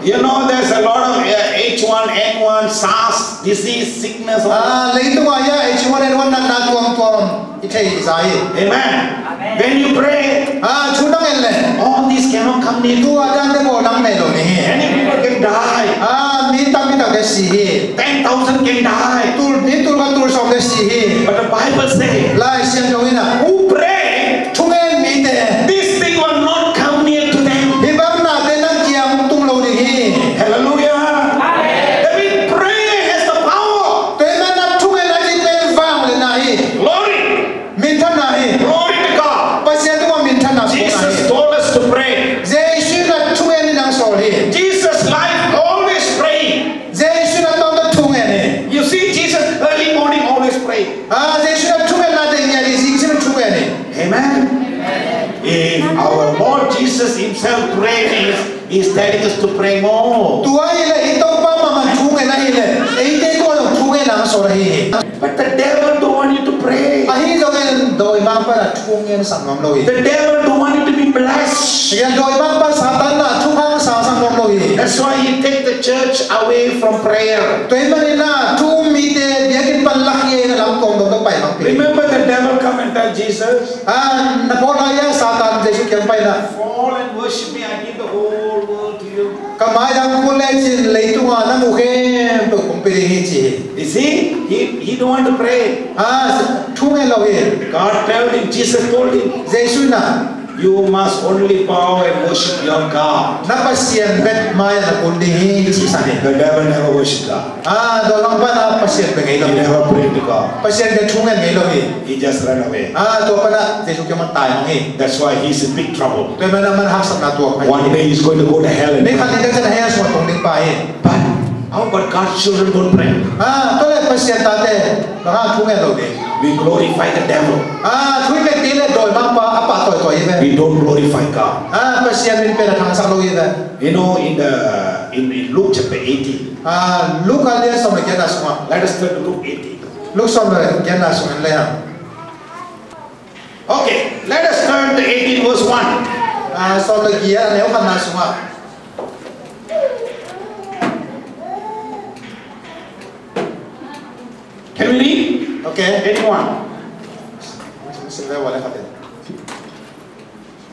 You know, there's a lot of, uh, H one N one, SARS, disease, sickness. Ah, leitungah hiah H one N one natna tuamtuam i thei i za hi. Amen. When you pray, ah, thu nang en leh, all this cannot come near. Tu a dante bawl nang neih lo ding hi. Many people can die. Ah, mi tampi tak te si hi. Ten thousand can die. Tul, mi tul khat tul sawm te si hi. But the Bible says, Lai Siangtho in a, who pray, thungen mite, this thing will not come near to them. Hih bang nate na kiang tung lo ding hi. Hallelujah. Amen. That means prayer has the power. Tua ahih manin thungetna cih pen vangliatna hi. Glory. Minthanna hi. Glory to God. Pasian tungah minthanna hi. Jesus told us to pray. Jesu in a thungen in hong sawl hi. Jesus' life always praying. Jesu in a tawmta thungen hi. You see, Jesus early morning always pray. Ah, Jesu in a thungetna teng ngiat i zing sin thungen hi. Amen. If our Lord Jesus himself pray means, he's telling us to pray more. Tua hileh i Topa mahmah thungen ahileh eite tungah zong thungetna hong sawl ahi hi. But the devil don't want you to pray. Ahi zongin dawimangpa in a thungen sa nuam lo hi. The devil don't want you to be blessed. Dawimangpa Satan in a thupha sa sa nuam lo hi. That's why he take the church away from prayer. Tua ahih manin a thu um mite biakinn pan lakhia in a lam tuamtuam tawh pai mangpi. Remember the devil come and tell Jesus, ah, na pawt lai-a Satan Jesu kiang pai in a, fall and worship me, I give the whole world to you. Ka maidang kun lecin leitungah na mu khempeuh kong pia ding hi ci hi. You see, he, he don't want to pray. Ah, thungen lo hi. God told him, Jesus told him, Jesu in a, you must only bow and worship your God. Na Pasian bek mai-ah na kun ding hi ci hi. The devil never worship God. Ah, dawimangpa in a Pasian bia ngei lo hi. He never prayed to God. Pasian kiang thungen ngei lo hi. He just ran away. Ah, tua pan a Jesu kiang pan tai mang hi. That's why he's in big trouble. Tua ahih manin a man haksatna tuak hi. One day he's going to go to hell and, ni khat ni dang ciang hell sungah tung ding pa hi. But how about God's children don't pray? Ah, tua leh Pasian tate bang hang thungen lo ding? We glorify the devil. Ah, thu i piak kei leh dawimangpa a pahtawi hi ve. We don't glorify God. Ah, Pasian min pen a thangsak lo hi ve. You know, in the, in, in Luke chapter eighteen. Ah, Luka lian sawm le giatna sungah. Let us turn to Luke eighteen. Luka sawm le giatna sungah en le hang. Okay, let us turn to eighteen verse one. Ah, sawm le giat a neu khatna sungah. Can we read? Okay. Anyone?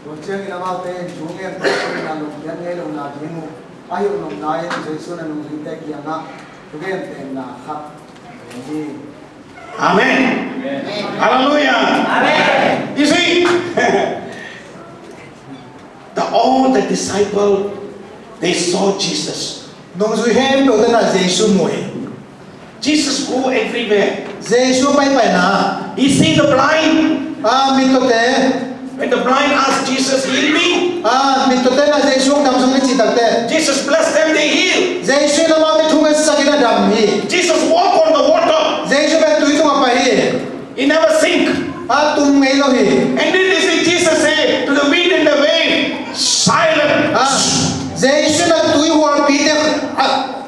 Tua ciangin amaute in thu ngen tawh a lungkiat ngei lohna ding uh a hilh nopna-in Jesu in a nungzuite kiangah thugen tenna khat a gen hi. Amen. Hallelujah. Amen. You see, the, all the disciple, they saw Jesus. Nungzui khempeuh in a Jesu mu hi. Jesus go everywhere. Jesu paipaina. He see the blind. Ah, mittawte. When the blind ask Jesus, heal me. Ah, mittawte in a Jesu hong damsak ni cih takteh, Jesus bless them, they heal. Jesu in amaute thungetsak in a dam hi. Jesus walk on the water. Jesu pen tui tungah pai hi. He never sink. Ah, tum ngei lo hi. And then they say, Jesus say to the wind and the wave, silent. Ah, Jesu in a tui hualpite, ah,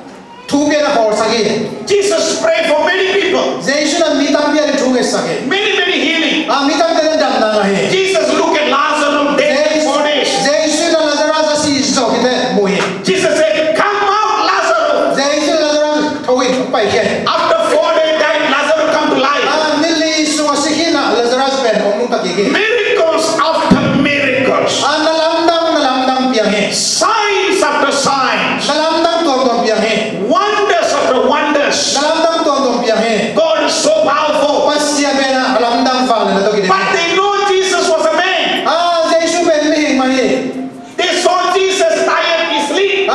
thu piakna hawlsak hi. Jesus pray for many people. Jesu in a mi tampi ading thungetsak hi. Many, many healing. Ah, mi tampi ading damna ngah hi. Jesus look at Lazarus dead for four days. Jesu in a Lazarus a si zawh khit teh mu hi. Jesus said, come out, Lazarus. Jesu in a Lazarus, tho in, paikhia in. After four days died, Lazarus come to life. Ah, ni li sung a si khin a Lazarus pen hong nungta kik hi. Miracles after miracles. Ah, na lamdang, na lamdang piang hi. Signs after signs. Na lamdang tuamtuam piang hi. Wonders after wonders. Na lamdang tuamtuam piang hi. God is so powerful. Pasian pen a lamdang vangliatna tawh kiding hi. But they know Jesus was a man. Ah, Jesu pen mihing mah hi. They saw Jesus tired, he sleep.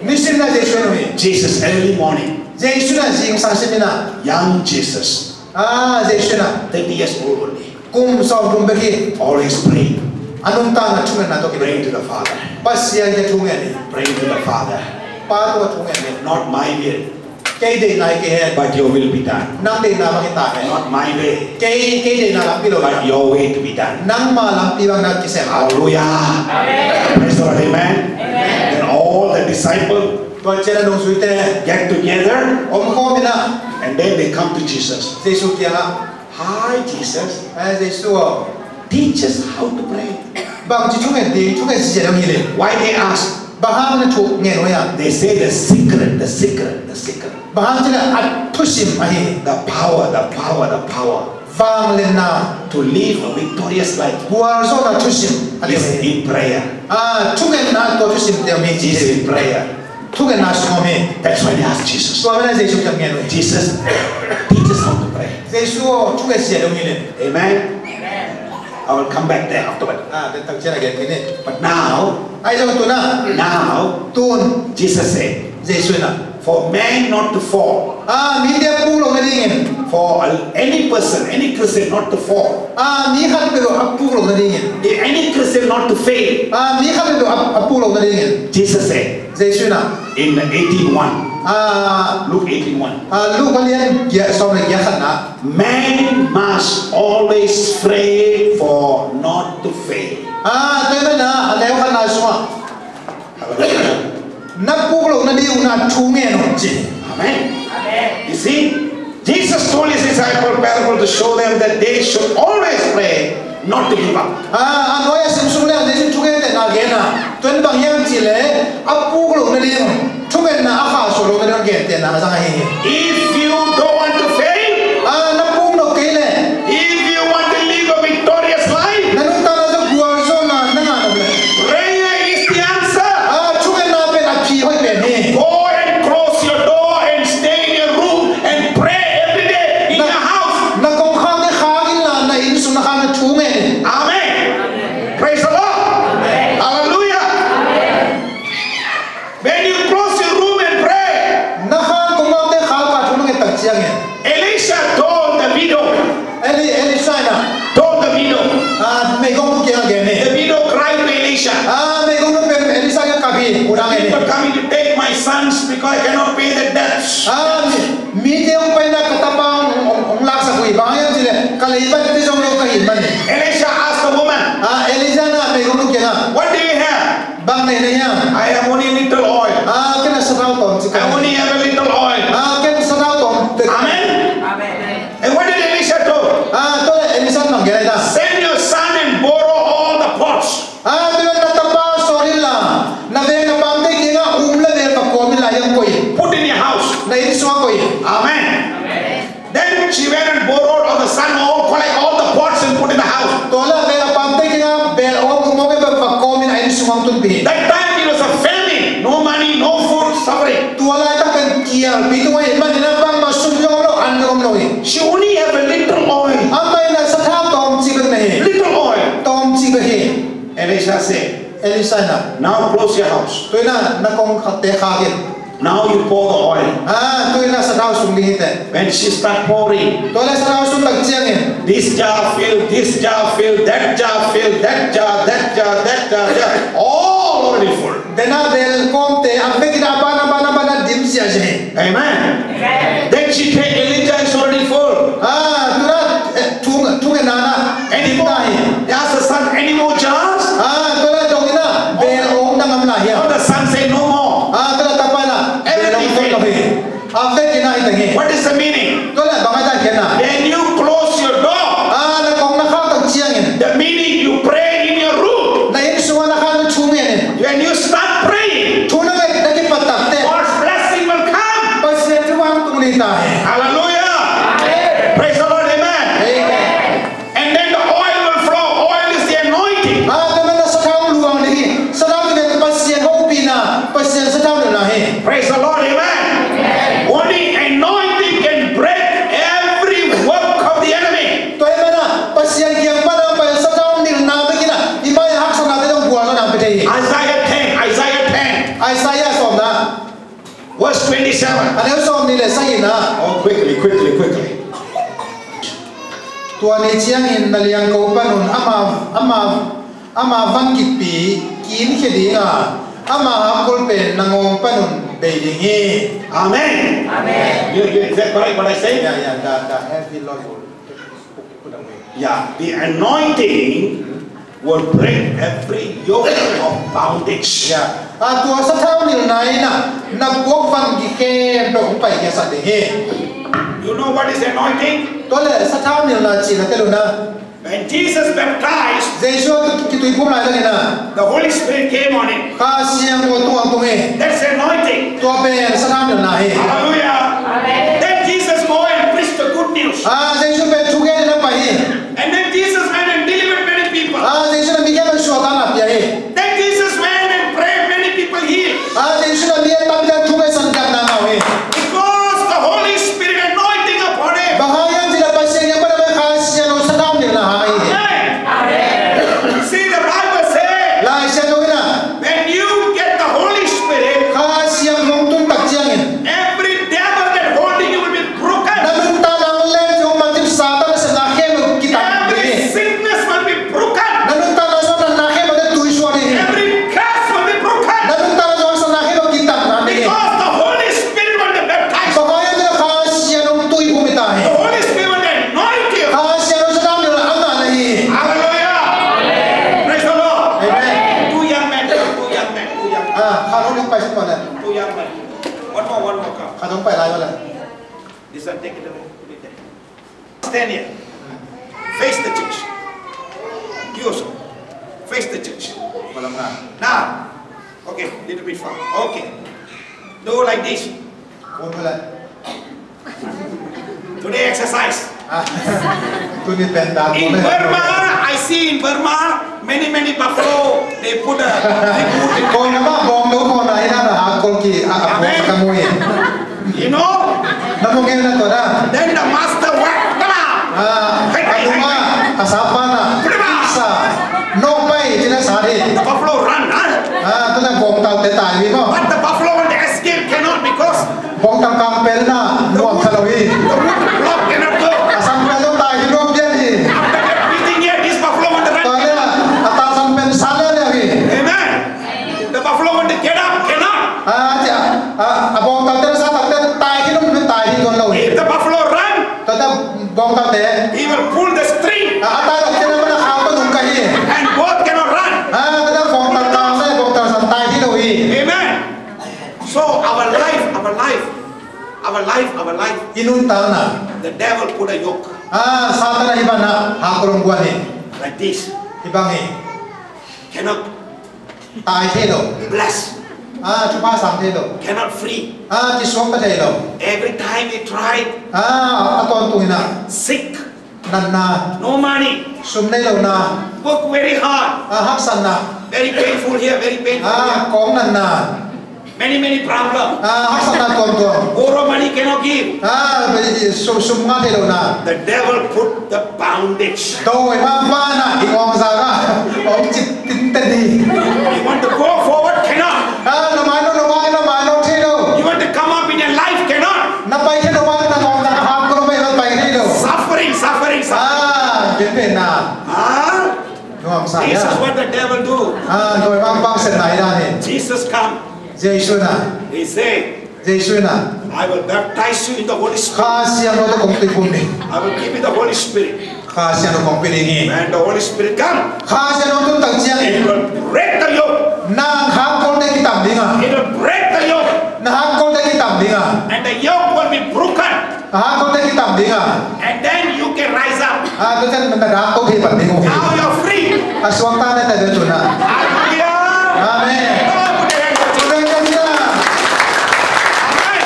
Nisim na Jesu en uh hi. Jesus, early morning. Jesu na zingsang simin ah. Young Jesus. Ah, Jesu na. Thirty years old only. Kum sawm kum bek hi. Always praying. A nuntakna thungetna tawh ki. Praying to the Father. Pasian kiang thungen hi. Praying to the Father. Pa tungah thungen hi. Not my will. Kei deihna hi kei hen. But your will be done. Nang deihna bang hi ta hen. Not my way. Kei, kei deihna lampi lo. But your way to be done. Nangma lampi bang na kisem. Hallelujah. Amen. Praise the Lord. Amen. Amen. Then all the disciples. Tua ciang a nungzuite. Get together. Om khawm in ah. And then they come to Jesus. Jesu kiangah. Hi, Jesus. Eh, Jesu aw. Teach us how to pray. Bangci thungen ding, thungen zia dong hi le. Why they ask? Bang hang na thungen uh hiam? They say the secret, the secret, the secret. Bang hang cih leh a thusim ahi. The power, the power, the power. Vangliatna. To live a victorious life. Gualzawhna thusim ahi. Is in prayer. Ah, thungetna tua thusim te ahi. Is in prayer. Thungetna sung om hi. That's why they ask Jesus. Tua manin Jesu kiang ngen uh hi. Jesus, teach us how to pray. Jesu aw, thungen zia dong hi le. Amen. I will come back there afterward. Ah, den tak ciang a gen kei ni. But now, ahi zong tu in ah. Now, tu in. Jesus said, Jesu in ah. For man not to fall. Ah, mite a puk loh nadingin. For a, any person, any Christian not to fall. Ah, mi khat peuh a puk loh nadingin. If any Christian not to fail. Ah, mi khat peuh a, a puk loh nadingin. Jesus said, Jesu in ah. In eighteen one. Ah, Luke eighteen one. Ah, Luke a lian giat, sawm le giat khatna. Man must always pray for not to fail. Ah, tua ahih manin ah, a neu khatna sungah. Hallelujah. Na puk loh nading un ah thu ngen un ci. Amen. Amen. You see, Jesus told his disciple parable to show them that they should always pray, not to give up. Ah, a nuai a sim sung leng Jesu in thugentehna gen a. Tua in bang hiam cih leh, a puk loh nading un, thungetna a khahsuah loh nading un gentehna a zang ahi hi. If you don't want to fail, ah, na puk nop kei leh, if you want to live a victorious life, na nuntakna sung gualzawhna na ngah nop leh, prayer is the answer. Ah, thungetna pen a phi hoih pen hi. Go and close your door and stay in your room and pray every day in your house. Na kongkhakte khak in la, na inn sung na khak na thu ngen in. Amen. Praise the Lord. Hallelujah. When you close your room and pray, na khan kongkhakte khak a thu na nget tak ciangin. Elisha told the widow. Eli-, Elisha in ah. Told the widow. Ah, meigongnu kiangah gen hi. The widow cried to Elisha. Ah, meigongnu pen Elisha kiang kap hi, U Dang en hi. People coming to take my sons because I cannot pay the debts. Ah, mi, mite hong pai in ah ka tapa hong, hong, hong laksak uh hi, bang hang hiam cih leh ka leibat pia zong lo ka hih man. Elisha asked the woman. Ah, Elisha in ah meigongnu kiangah. What do you have? Bang nei na hiam? I have only little oil. Ah, ken a sathau tawmcik. I only have a little oil. Ah, ken sathau tawm. Amen. Amen. And what did Elisha do? Ah, tua leh Elisha in bang gen a hiam? Send your son and borrow all the pots. Ah, tua leh na tapa sawl in la, na veng na pamte kiangah um le vel va kawm in la, hiam koih in. Put in your house. Na inn sungah koih in. Amen. Then she went and borrowed of the son all, collect all the pots and put in the house. Tua leh veng a pamte kiangah bel om, um om in va kawm in a inn sungah hong tunpih hi. That time it was a famine, no money, no food, suffering. Tua laitak pen kialpi tung ahih manin ah bangmah sum zong om lo, an zong om lo hi. She only have a little oil. Amah in ah sathau tawmcik bek na hi. Little oil. Tawmcik bek hi. Elisha said, Elisha in ah, now close your house. Tu in ah na kongkhakte khak in. Now you pour the oil. Ah, tu in ah sathau sung ding hi teh. When she start pouring, tua leh sathau sung tak ciangin, this jar fill, this jar fill, that jar fill, that jar, that jar, that jar, jar, all already full. Tua in ah bel kawmte a vek in ah a ban, a ban, a ban a dim ziahziah hi. Amen. Then she take Elijah is already full. Ah, tu in ah, eh, thu, thungetna in ah dim ta hi. Any more? He asked the son, any more jars? Ah, tua leh dong in ah bel om dang om lai hiam? But the son said, no more. Ah, tua leh tapa in ah bel om dang om hi. A vek in ah hi teng hi. What is the meaning? Tua leh bang a ta khiatna? When you close your door, ah, na kong na khak tak ciangin, the meaning you pray in your room. Na inn sungah na khak na thu ngen in. When you start praying, thu na nget na kipat tak teh, God's blessing will come. Pasian thupha hong tung ding ta hi. Hallelujah. Praise the Lord. Amen. Amen. And then the oil will flow. Oil is the anointing. Ah, tua manin ah sathau luang ding hi. Sathau pen Pasian hopihna, Pasian sathau nopna hi. Praise the Lord, amen. Only anointing can break every work twenty-seven. A neu sawmnih le sagihna. Oh, quickly, quickly, quickly. Tua ni ciangin na liangko panun ama, ama, ama vangikpi kinkhia dinga, ama hangkul pen na ngawng panun bei ding hi. Amen. Amen. You, you, is that correct what I say? Yeah, yeah, the, the heavy load will put away. Yeah, the anointing will break every yoke of bondage. Yeah. A tua sathau nilhna in a, na buak van kikhempeuh hong paikhiasak ding hi. You know what is anointing? Tua le sathau nilhna cihna tel un a. When Jesus baptized, Jesu a tu-, kituiphum lailangin a, the Holy Spirit came on him. Kha Siangtho a tung hong tung hi. That's anointing. Tua pen sathau nilhna hi. Hallelujah. Amen. Then Jesus go and preach the good news. A, Jesu pen thugen in a pai hi. And then Jesus went and delivered many people. A, Jesu in a mi khempeuh suahtakna pia hi. Then Jesus went and prayed, many people healed. A, Jesu in a mi a tampi thu pen santak na ngah hi. Because the Holy Spirit anointing upon him. Bang hang hiam cih leh Pasian in a pan a Kha Siangtho sathau nilhna hang hi. Amen. Amen. See, the Bible says, Lai Siangtho in a, when you get the Holy Spirit, Kha Siangtho hong tun tak ciangin, every devil that holding you will be broken. Na nuntakna hong lem cih, hong man cih Satan nasepna khempeuh kitamna ding hi. Every sickness will be broken. Na nuntakna zong natna khempeuh tui suak ding hi. Every curse will be broken. Na nuntakna zong haksatna khempeuh kitamna ding hi. Because the Holy Spirit want to baptize. Bang hang hiam cih leh Kha Siangtho hong tuiphum hi ta hi. The Holy Spirit want to anoint you. Kha Siangtho sathau nilhna a ngah na hi. Hallelujah. Praise the Lord. Amen. Two young men, two young men, two young men. A, khat hong pai sin mawh leh. Two young men. One more, one more come. Khat hong pai lai mawh leh. This one, take it away. Put it there. Stand here. Face the church. You also. Face the church. Malam na. Now. Okay, little bit far. Okay. Do like this. Kong bala. Today exercise. Ah. Tuni pen dak. In Burma, I see in Burma, many, many buffalo, they put a, they put it. Kong na ba bawng lo kong na ina na hakol ki, a, a, bawng ka mui. You know? Na mu ngen na tua na. Then the master whack, come out. Ah, hey, hey, a nung, hey, a, hey, a sapa na. Put him out. Sa, no pai, ci na sa di. The buffalo run, huh? Ah, tua na bawngtalte tai hi maw. But the buffalo want to escape, cannot because Bawngtal kangpel na nuam sa lo hi. The wood block cannot go. A sangpel zong tai hi nuam pian hi. After that beating here, this buffalo want to run. Tua le a, a ta sangpel sa le le hi. Amen. The buffalo want to get up, cannot. A, a, a, a bawngtalte na sa takte tai hi nuam, tai hi tuan lo hi. If the buffalo run, Tua ta bawngtalte, he will pull the string. A, a tai takte na mana khau ta nung ka hi. And both cannot run. A, tua ta bawngtal kang le bawngtal sa tai hi lo hi. Amen. So our life, our life, our life, our life. I nuntakna. The devil put a yoke. A, Satan a hi bangin a hakol hong guan hi. Like this. Hi bang hi. Cannot. Tai thei lo. Bless. A, thupha sang thei lo. Cannot free. A, kisuakta thei lo. Every time he tried. A, a tawntung in a. Sick. Natna. No money. Sum nei lohna. Work very hard. A, haksatna. Very painful here, very painful here. A, kawng natna. Many, many problem. A, haksatna tuamtuam. Borrow money cannot give. A, sum, sum ngah thei lohna. The devil put the bondage. Dawimangpa'n a i ngawng zang a hong cip tinten hi. You want to go forward, cannot. A, na mai lo, na mai lo, mai lo thei lo. You want to come up in your life, cannot. Na pai thei lo, na ngawng zang a hang ko lo, mai lo, pai thei lo. Suffering, suffering, suffering. A, pen pen na. Huh? Nuamsa. This is what the devil do. A, dawimangpa'n sepna hi dan hi. Jesus come. Jesu in a. He say, Jesu in a, I will baptize you in the Holy Spirit. Kha Siangtho tawh kong tuiphum ding. I will give you the Holy Spirit. Kha Siangtho kong pia ding hi. When the Holy Spirit come, Kha Siangtho tun tak ciangin, it will break the yoke. Na hangkolte kitam ding a. It will break the yoke. Na hangkolte kitam ding a. And the yoke will be broken. A hangkolte kitam ding a. And then you can rise up. A, tua ciang na dak to thei pan ding uh hi. Now you're free. A suakta na ta ding tuna. Hallelujah. Amen. Come on, put your hands up. Put your hands up. Amen.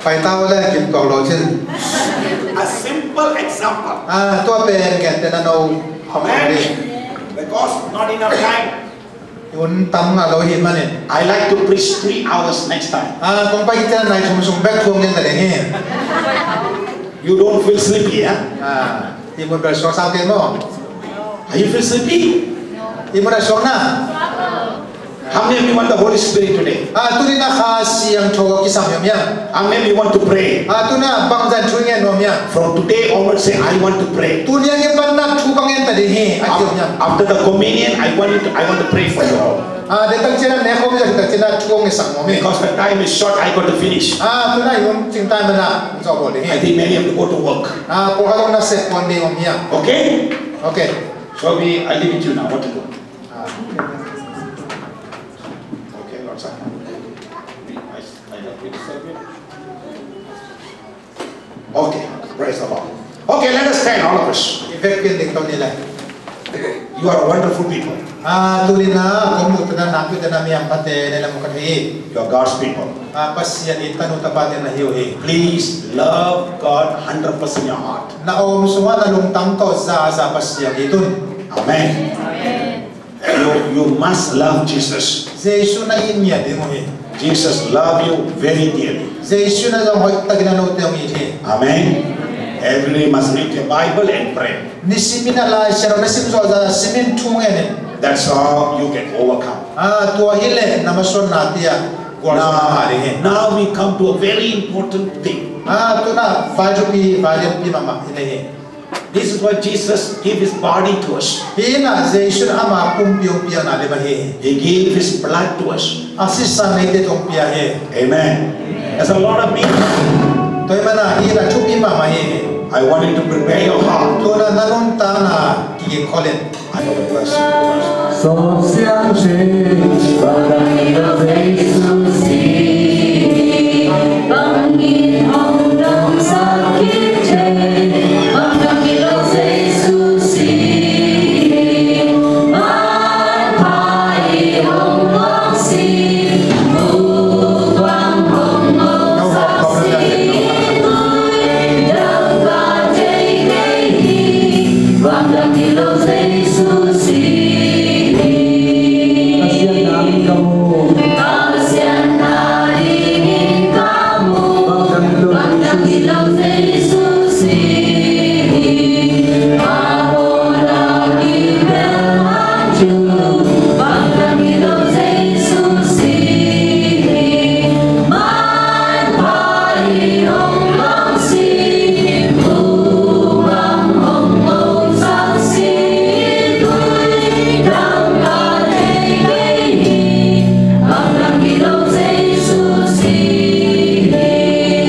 Pai ta uh le, kim tuak lo cin. A simple example. A, tua pen gente na no. Amen. Because not enough time. Hun tam ngah lo hi manin. I like to preach three hours next time. A, kong pai khit ciang nai thum sung bek thuak ding ka ding hi. You don't feel sleepy, eh? A, i mut bel suak sam kei maw? Are you feel sleepy? I mut a suak na? How many of you want the Holy Spirit today? Ah, tuni-in ah Kha Siangtho kisam hiam? How many of you want to pray? Ah, tuni-in ah bangzah thu ngen nuam hiam? From today onwards, say, "I want to pray." Tuni a kipan ah thu ka ngen ta ding hi, a ci hiam? After the communion, I want you to, I want to pray for you all. Ah, deihtak ciangin ah, ne khawm zah tak ciangin ah thu hong ngetsak nuam hi. Because the time is short, I got to finish. Ah, tuni-in ah i hun cing time in ah zawh bawl ding hi. I think many have to go to work. Ah, pawlkhat zong nasep kuan ding om hiam? Okay? Okay. So we, I leave it to you now. What to do? Ah. Okay, Lord, sir. I, I have to serve you. Okay, praise the Lord. Okay, let us stand, all of us. I vekin ding to ni le. You are wonderful people. Ah, tuni-in ah ka muhna, nakpi-in ah mi hampha te na hi uh hi. You are God's people. Ah, Pasian i tanu tapate na hi uh hi. Please love God hundred percent in your heart. Na om sungah na lungtang tawh zaza Pasian it un. Amen. Amen. You, you must love Jesus. Jesu na it ngiat ding uh hi. Jesus love you very dearly. Jesu in zong hoihtakin a note hong it hi. Amen. Every day must read your Bible and pray. Nisimin a Lai Siangtho na sim zawh zah simin thu ngen in. That's how you can overcome. Ah, tua hi leh na masuanna te ah gualzawhna ngah ding hi. Now we come to a very important thing. Ah, tuni-in ah vai thupi, vai lianpi mahmah i nei hi. This is why Jesus gave his body to us. Hih in ah Jesu in ama pumpi hong piakna lim ahi hi. He gave his blood to us. A sisan neite tawh hong pia hi. Amen. There's a lot of meaning. Tua ahih manin ah hih in ah thupi mahmah hi. I want you to prepare your heart. Tuni-in ah na nuntakna kigin khol in. I will bless you.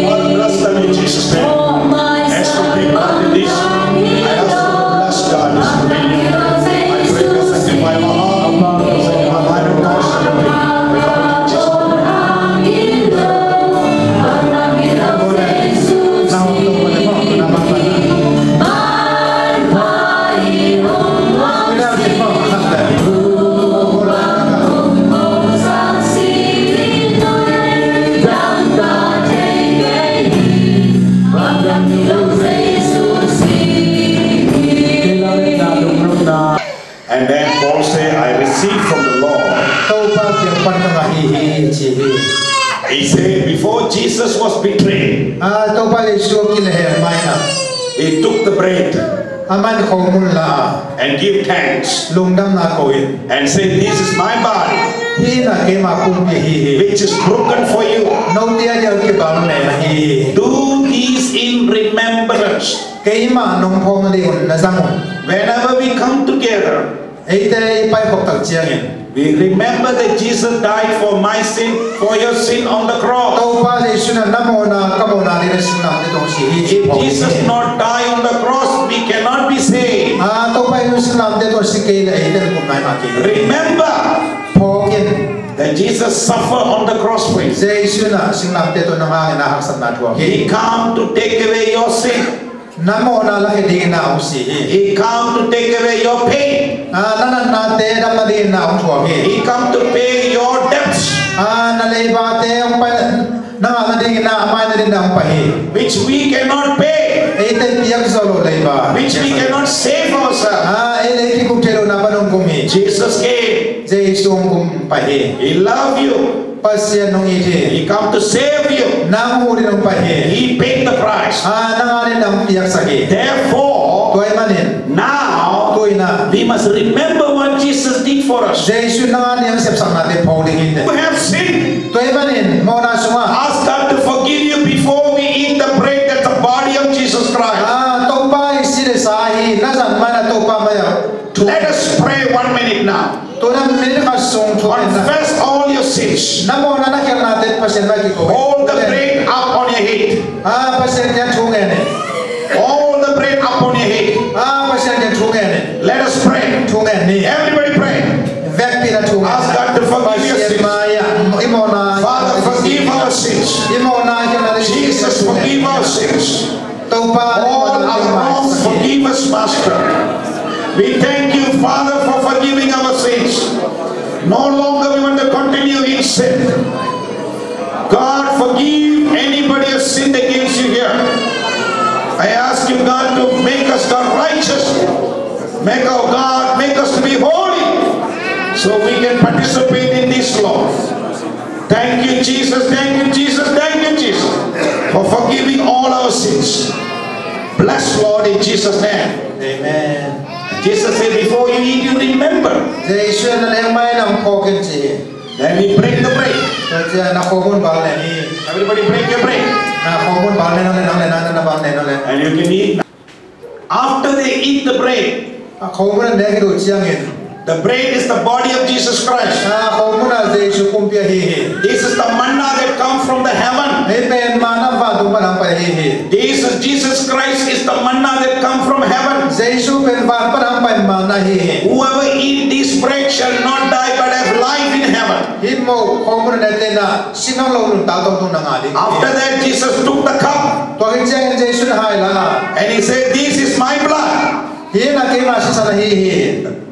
Father, bless them in Jesus' name. As we take part in this, I ask you to bless God this week. I pray you sanctify my heart, sanctify my mind and thoughts and everything. And then Paul say, "I received from the Lord." Topa kiang pan ka ngah hi hi, ci hi. He said, before Jesus was betrayed, Ah, Topa Jesu kilehel ma-in ah, he took the bread. Amah in khomun la a, and give thanks, lungdamna ko in, and say, "This is my body, hih in ah keima pumpi ahi hi, which is broken for you. Note a ding a kibang pen ahi hi. Do this in remembrance." Keimah nong phawk nadingun na zang un. Whenever we come together, eite i paikhop tak ciangin, we remember that Jesus died for my sin, for your sin on the cross. Topa Jesu in ah na mawhna, ka mawhna dingin a singlamteh tawh hong si hi. If Jesus not die on the cross, we cannot be saved. Ah, Topa Jesu singlamteh tawh si kei leh eite in gimna hi mah kei. Remember, phawk in, that Jesus suffer on the cross for you. Jesu in ah singlamteh tawh nang hangin a haksatna thuak hi. He come to take away your sin. Na mawhna lakhia dingin a hong si hi. He come to take away your pain. Ah, na natnate dam nadingin a hong thuak hi. He come to pay your debts. Ah, na leivate hong pai, na ngah nadingin a, a mai nadingin a hong pai hi. Which we cannot pay. Eite in piak zo lo leiva. Which we cannot save ourselves. Ah, ei leh ei kigum thei lohna pan hong gum hi. Jesus came. Jesu hong gum pai hi. He love you. Pasian hong it hi. He come to save you. Nang huh dingin hong pai hi. He paid the price. Ah, nang a dingin hong piaksak hi. Therefore, tua ahih manin, now, tu-in ah, we must remember what Jesus did for us. Jesu in nang a ding sepsaknate phawk ding hi teh. You have sinned. Tua ahih manin mawhna sungah, ask God to forgive you before we eat the bread, that's the body of Jesus Christ. Ah, Topa i si le sa hi na zat manin Topa mai-ah. Let us pray one minute now. Tu-in minute khat sung thu ngen na. Confess all your sins. Na mawhna na khialhnate Pasian mai-ah kiko. Hold the bread up on your head. Ah, Pasian kiang thu ngen ni. Hold the bread up on your head. Ah, Pasian kiang thu ngen ni. Let us pray. Thu ngen ni. Everybody pray. Vekpi in thu ngen. Ask God to forgive your sins. Pasian mai-ah i mawhna, Father, forgive our sins. I mawhna khialhnate. Jesus, forgive our sins. Topa, all our wrongs, forgive us, Master. We thank you, Father, for forgiving our sins. No longer we want to continue in sin. God, forgive anybody has sinned against you here. I ask you, God, to make us, God, righteous. Make our God, make us to be holy, so we can participate in this, Lord. Thank you, Jesus. Thank you, Jesus. Thank you, Jesus, for forgiving all our sins. Bless, Lord, in Jesus' name. Amen. Jesus said, "Before you eat, you remember." Jesu in na leng mai-ah na hong phawk in ci. Then he break the bread. Tua ciang na khomun bang nen hi. Everybody break your bread. Na khomun bang nen, nang le, nang le, nang le, nang le, nang le. And you can eat. After they eat the bread, a khomun a nek khit uh ciangin, the bread is the body of Jesus Christ. A khomun a Jesu pumpi ahi hi. This is the manna that comes from the heaven. Hih pen manna vantung pan hong pai ahi hi. This is Jesus Christ is the manna that comes from heaven. Jesu pen van pan hong pai manna ahi hi. Whoever eat this bread shall not die but have life in heaven. Hih moh khomun a nekte in sin hong lo nuntak tawntung na ngah ding. After that, Jesus took the cup. Tua khit ciangin Jesu in hai la. And he said, "This is my blood." Hih in keima sisan ahi hi.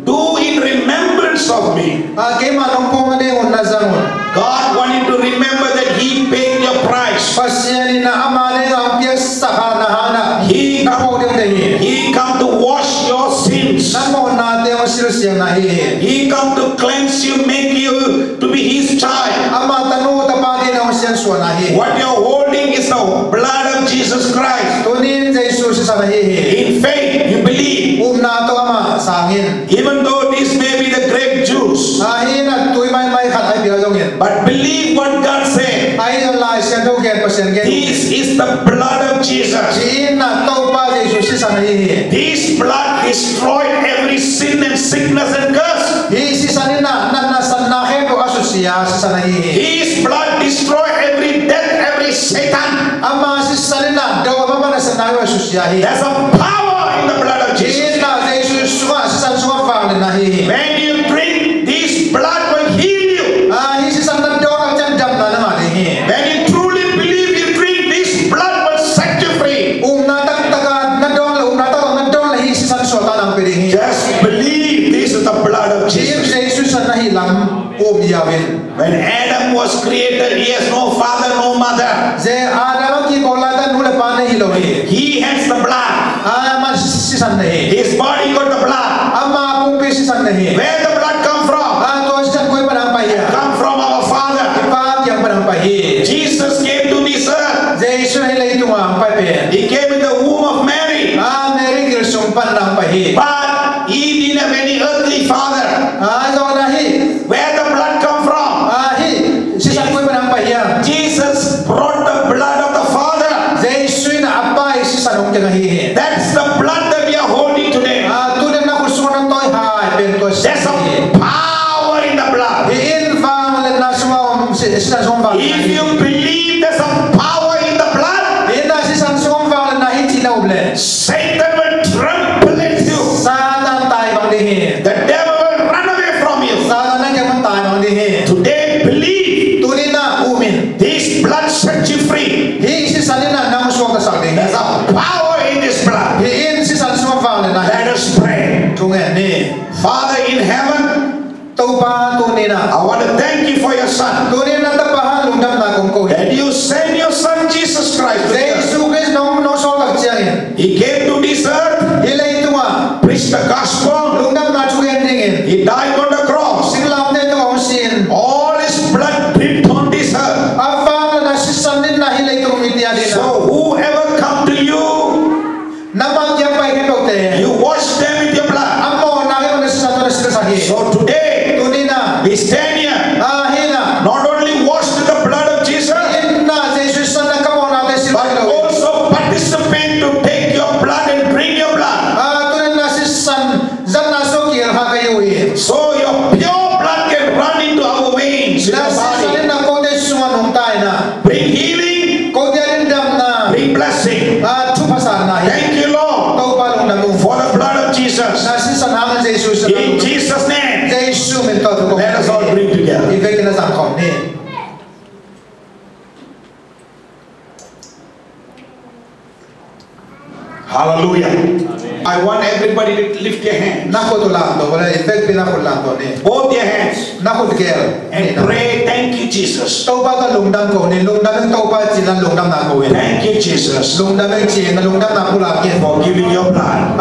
Do in remembrance of me. A, keima nong phawk nading un na zang un. God wanted to remember that he paid your price. Pasian in ama dingin hong piaksak a na hang in. He, na phawk ding na hi. He come to wash your sins. Na mawhnate hong silsiang na hi hi. He come to cleanse you, make you to be his child. Ama tanu tapa dingin hong siansuah na hi. What you're holding is the blood of Jesus Christ. Tuni in Jesu sisan ahi hi. In faith, you believe. Upna tawh ama sang in. Even though this may be the grape juice. Ahi na tui maimai khat ahi pi a zongin. But believe what God said. Ahi zong Lai Siangtho gen, Pasian gen. This is the blood of Jesus. Hih in Topa Jesu sisan ahi hi. This blood destroyed every sin and sickness and curse. Hih sisan in natna satna khempeuh a susia sisan ahi hi. His blood destroy every death, every Satan. Ama sisan in dau a mama nasatna a susia hi. There's a power in the blood of Jesus. Hih in Jesu sungah, sisan sungah vangliatna ahi hi. When you drink, this blood will heal you. A, hih sisan na dawn a ciang damna na ngah ding hi. When you truly believe, you drink, this blood will set you free. Upna taktak a na dawn le, upna taktak na dawn le hih sisan suahtakna hong pia ding hi. Just believe this is the blood of Jesus. Hih Jesu sisan ahi lam um ziau in. When Adam was created, he has no father, no mother. Zia Adam a kibawl laitak nu le pa nei hi lo hi. He has the blood. Ama sisan na hi. His body got the blood. Ama pumpi sisan na hi. Where the blood come from? A, tua sisan koi pan hong pai hiam? Come from our Father. Pa kiang pan hong pai hi. Jesus came to this earth. Jesu hih leitung ah hong pai pen. He came in the womb of Mary. A, Mary gil sung pan hong pai hi. But he didn't have any earthly father. A, zong na hi. Where the blood come from? A, hih sisan koi pan hong pai hiam? Jesus brought the blood of the Father. Jesu in a Pa i sisan hong teng ahi hi. That's the blood that we are holding today. A, tuni in na khut sungah na tawi hai pen tua sisan hi. There's a power in the blood. Hih in vangliatna sungah om, si-, sisan sungah om vangliatna hi. If you believe there's a power in the blood, hih in sisan sungah om vangliatna hi cih na um leh, Satan will tremble at you. Satan tai bang ding hi. The devil will run away from you. Satan na kiang pan tai bang ding hi. Today, believe. Tuni in um in. This blood sets you free. Hih sisan in nang suaktasak ding hi. There's a power in this blood. Hih in sisan sungah vangliatna hi. Let us pray. Thu ngen ni. Father in heaven, Topa, tuni in I want to thank you for your son. Tuni in na Tapa hang lungdamna kong ko hi. That you send your son Hallelujah. I want everybody to lift your hand. Na khut uh lamto, wala effect pi na khut lamto ni. Both your hands. Na khut gel. And pray, "Thank you, Jesus." Topa ka lungdam ko ni, lungdam ing Topa ci na lungdam na ko in. "Thank you, Jesus." Lungdam ing ci na lungdam na pulak in. For giving your blood.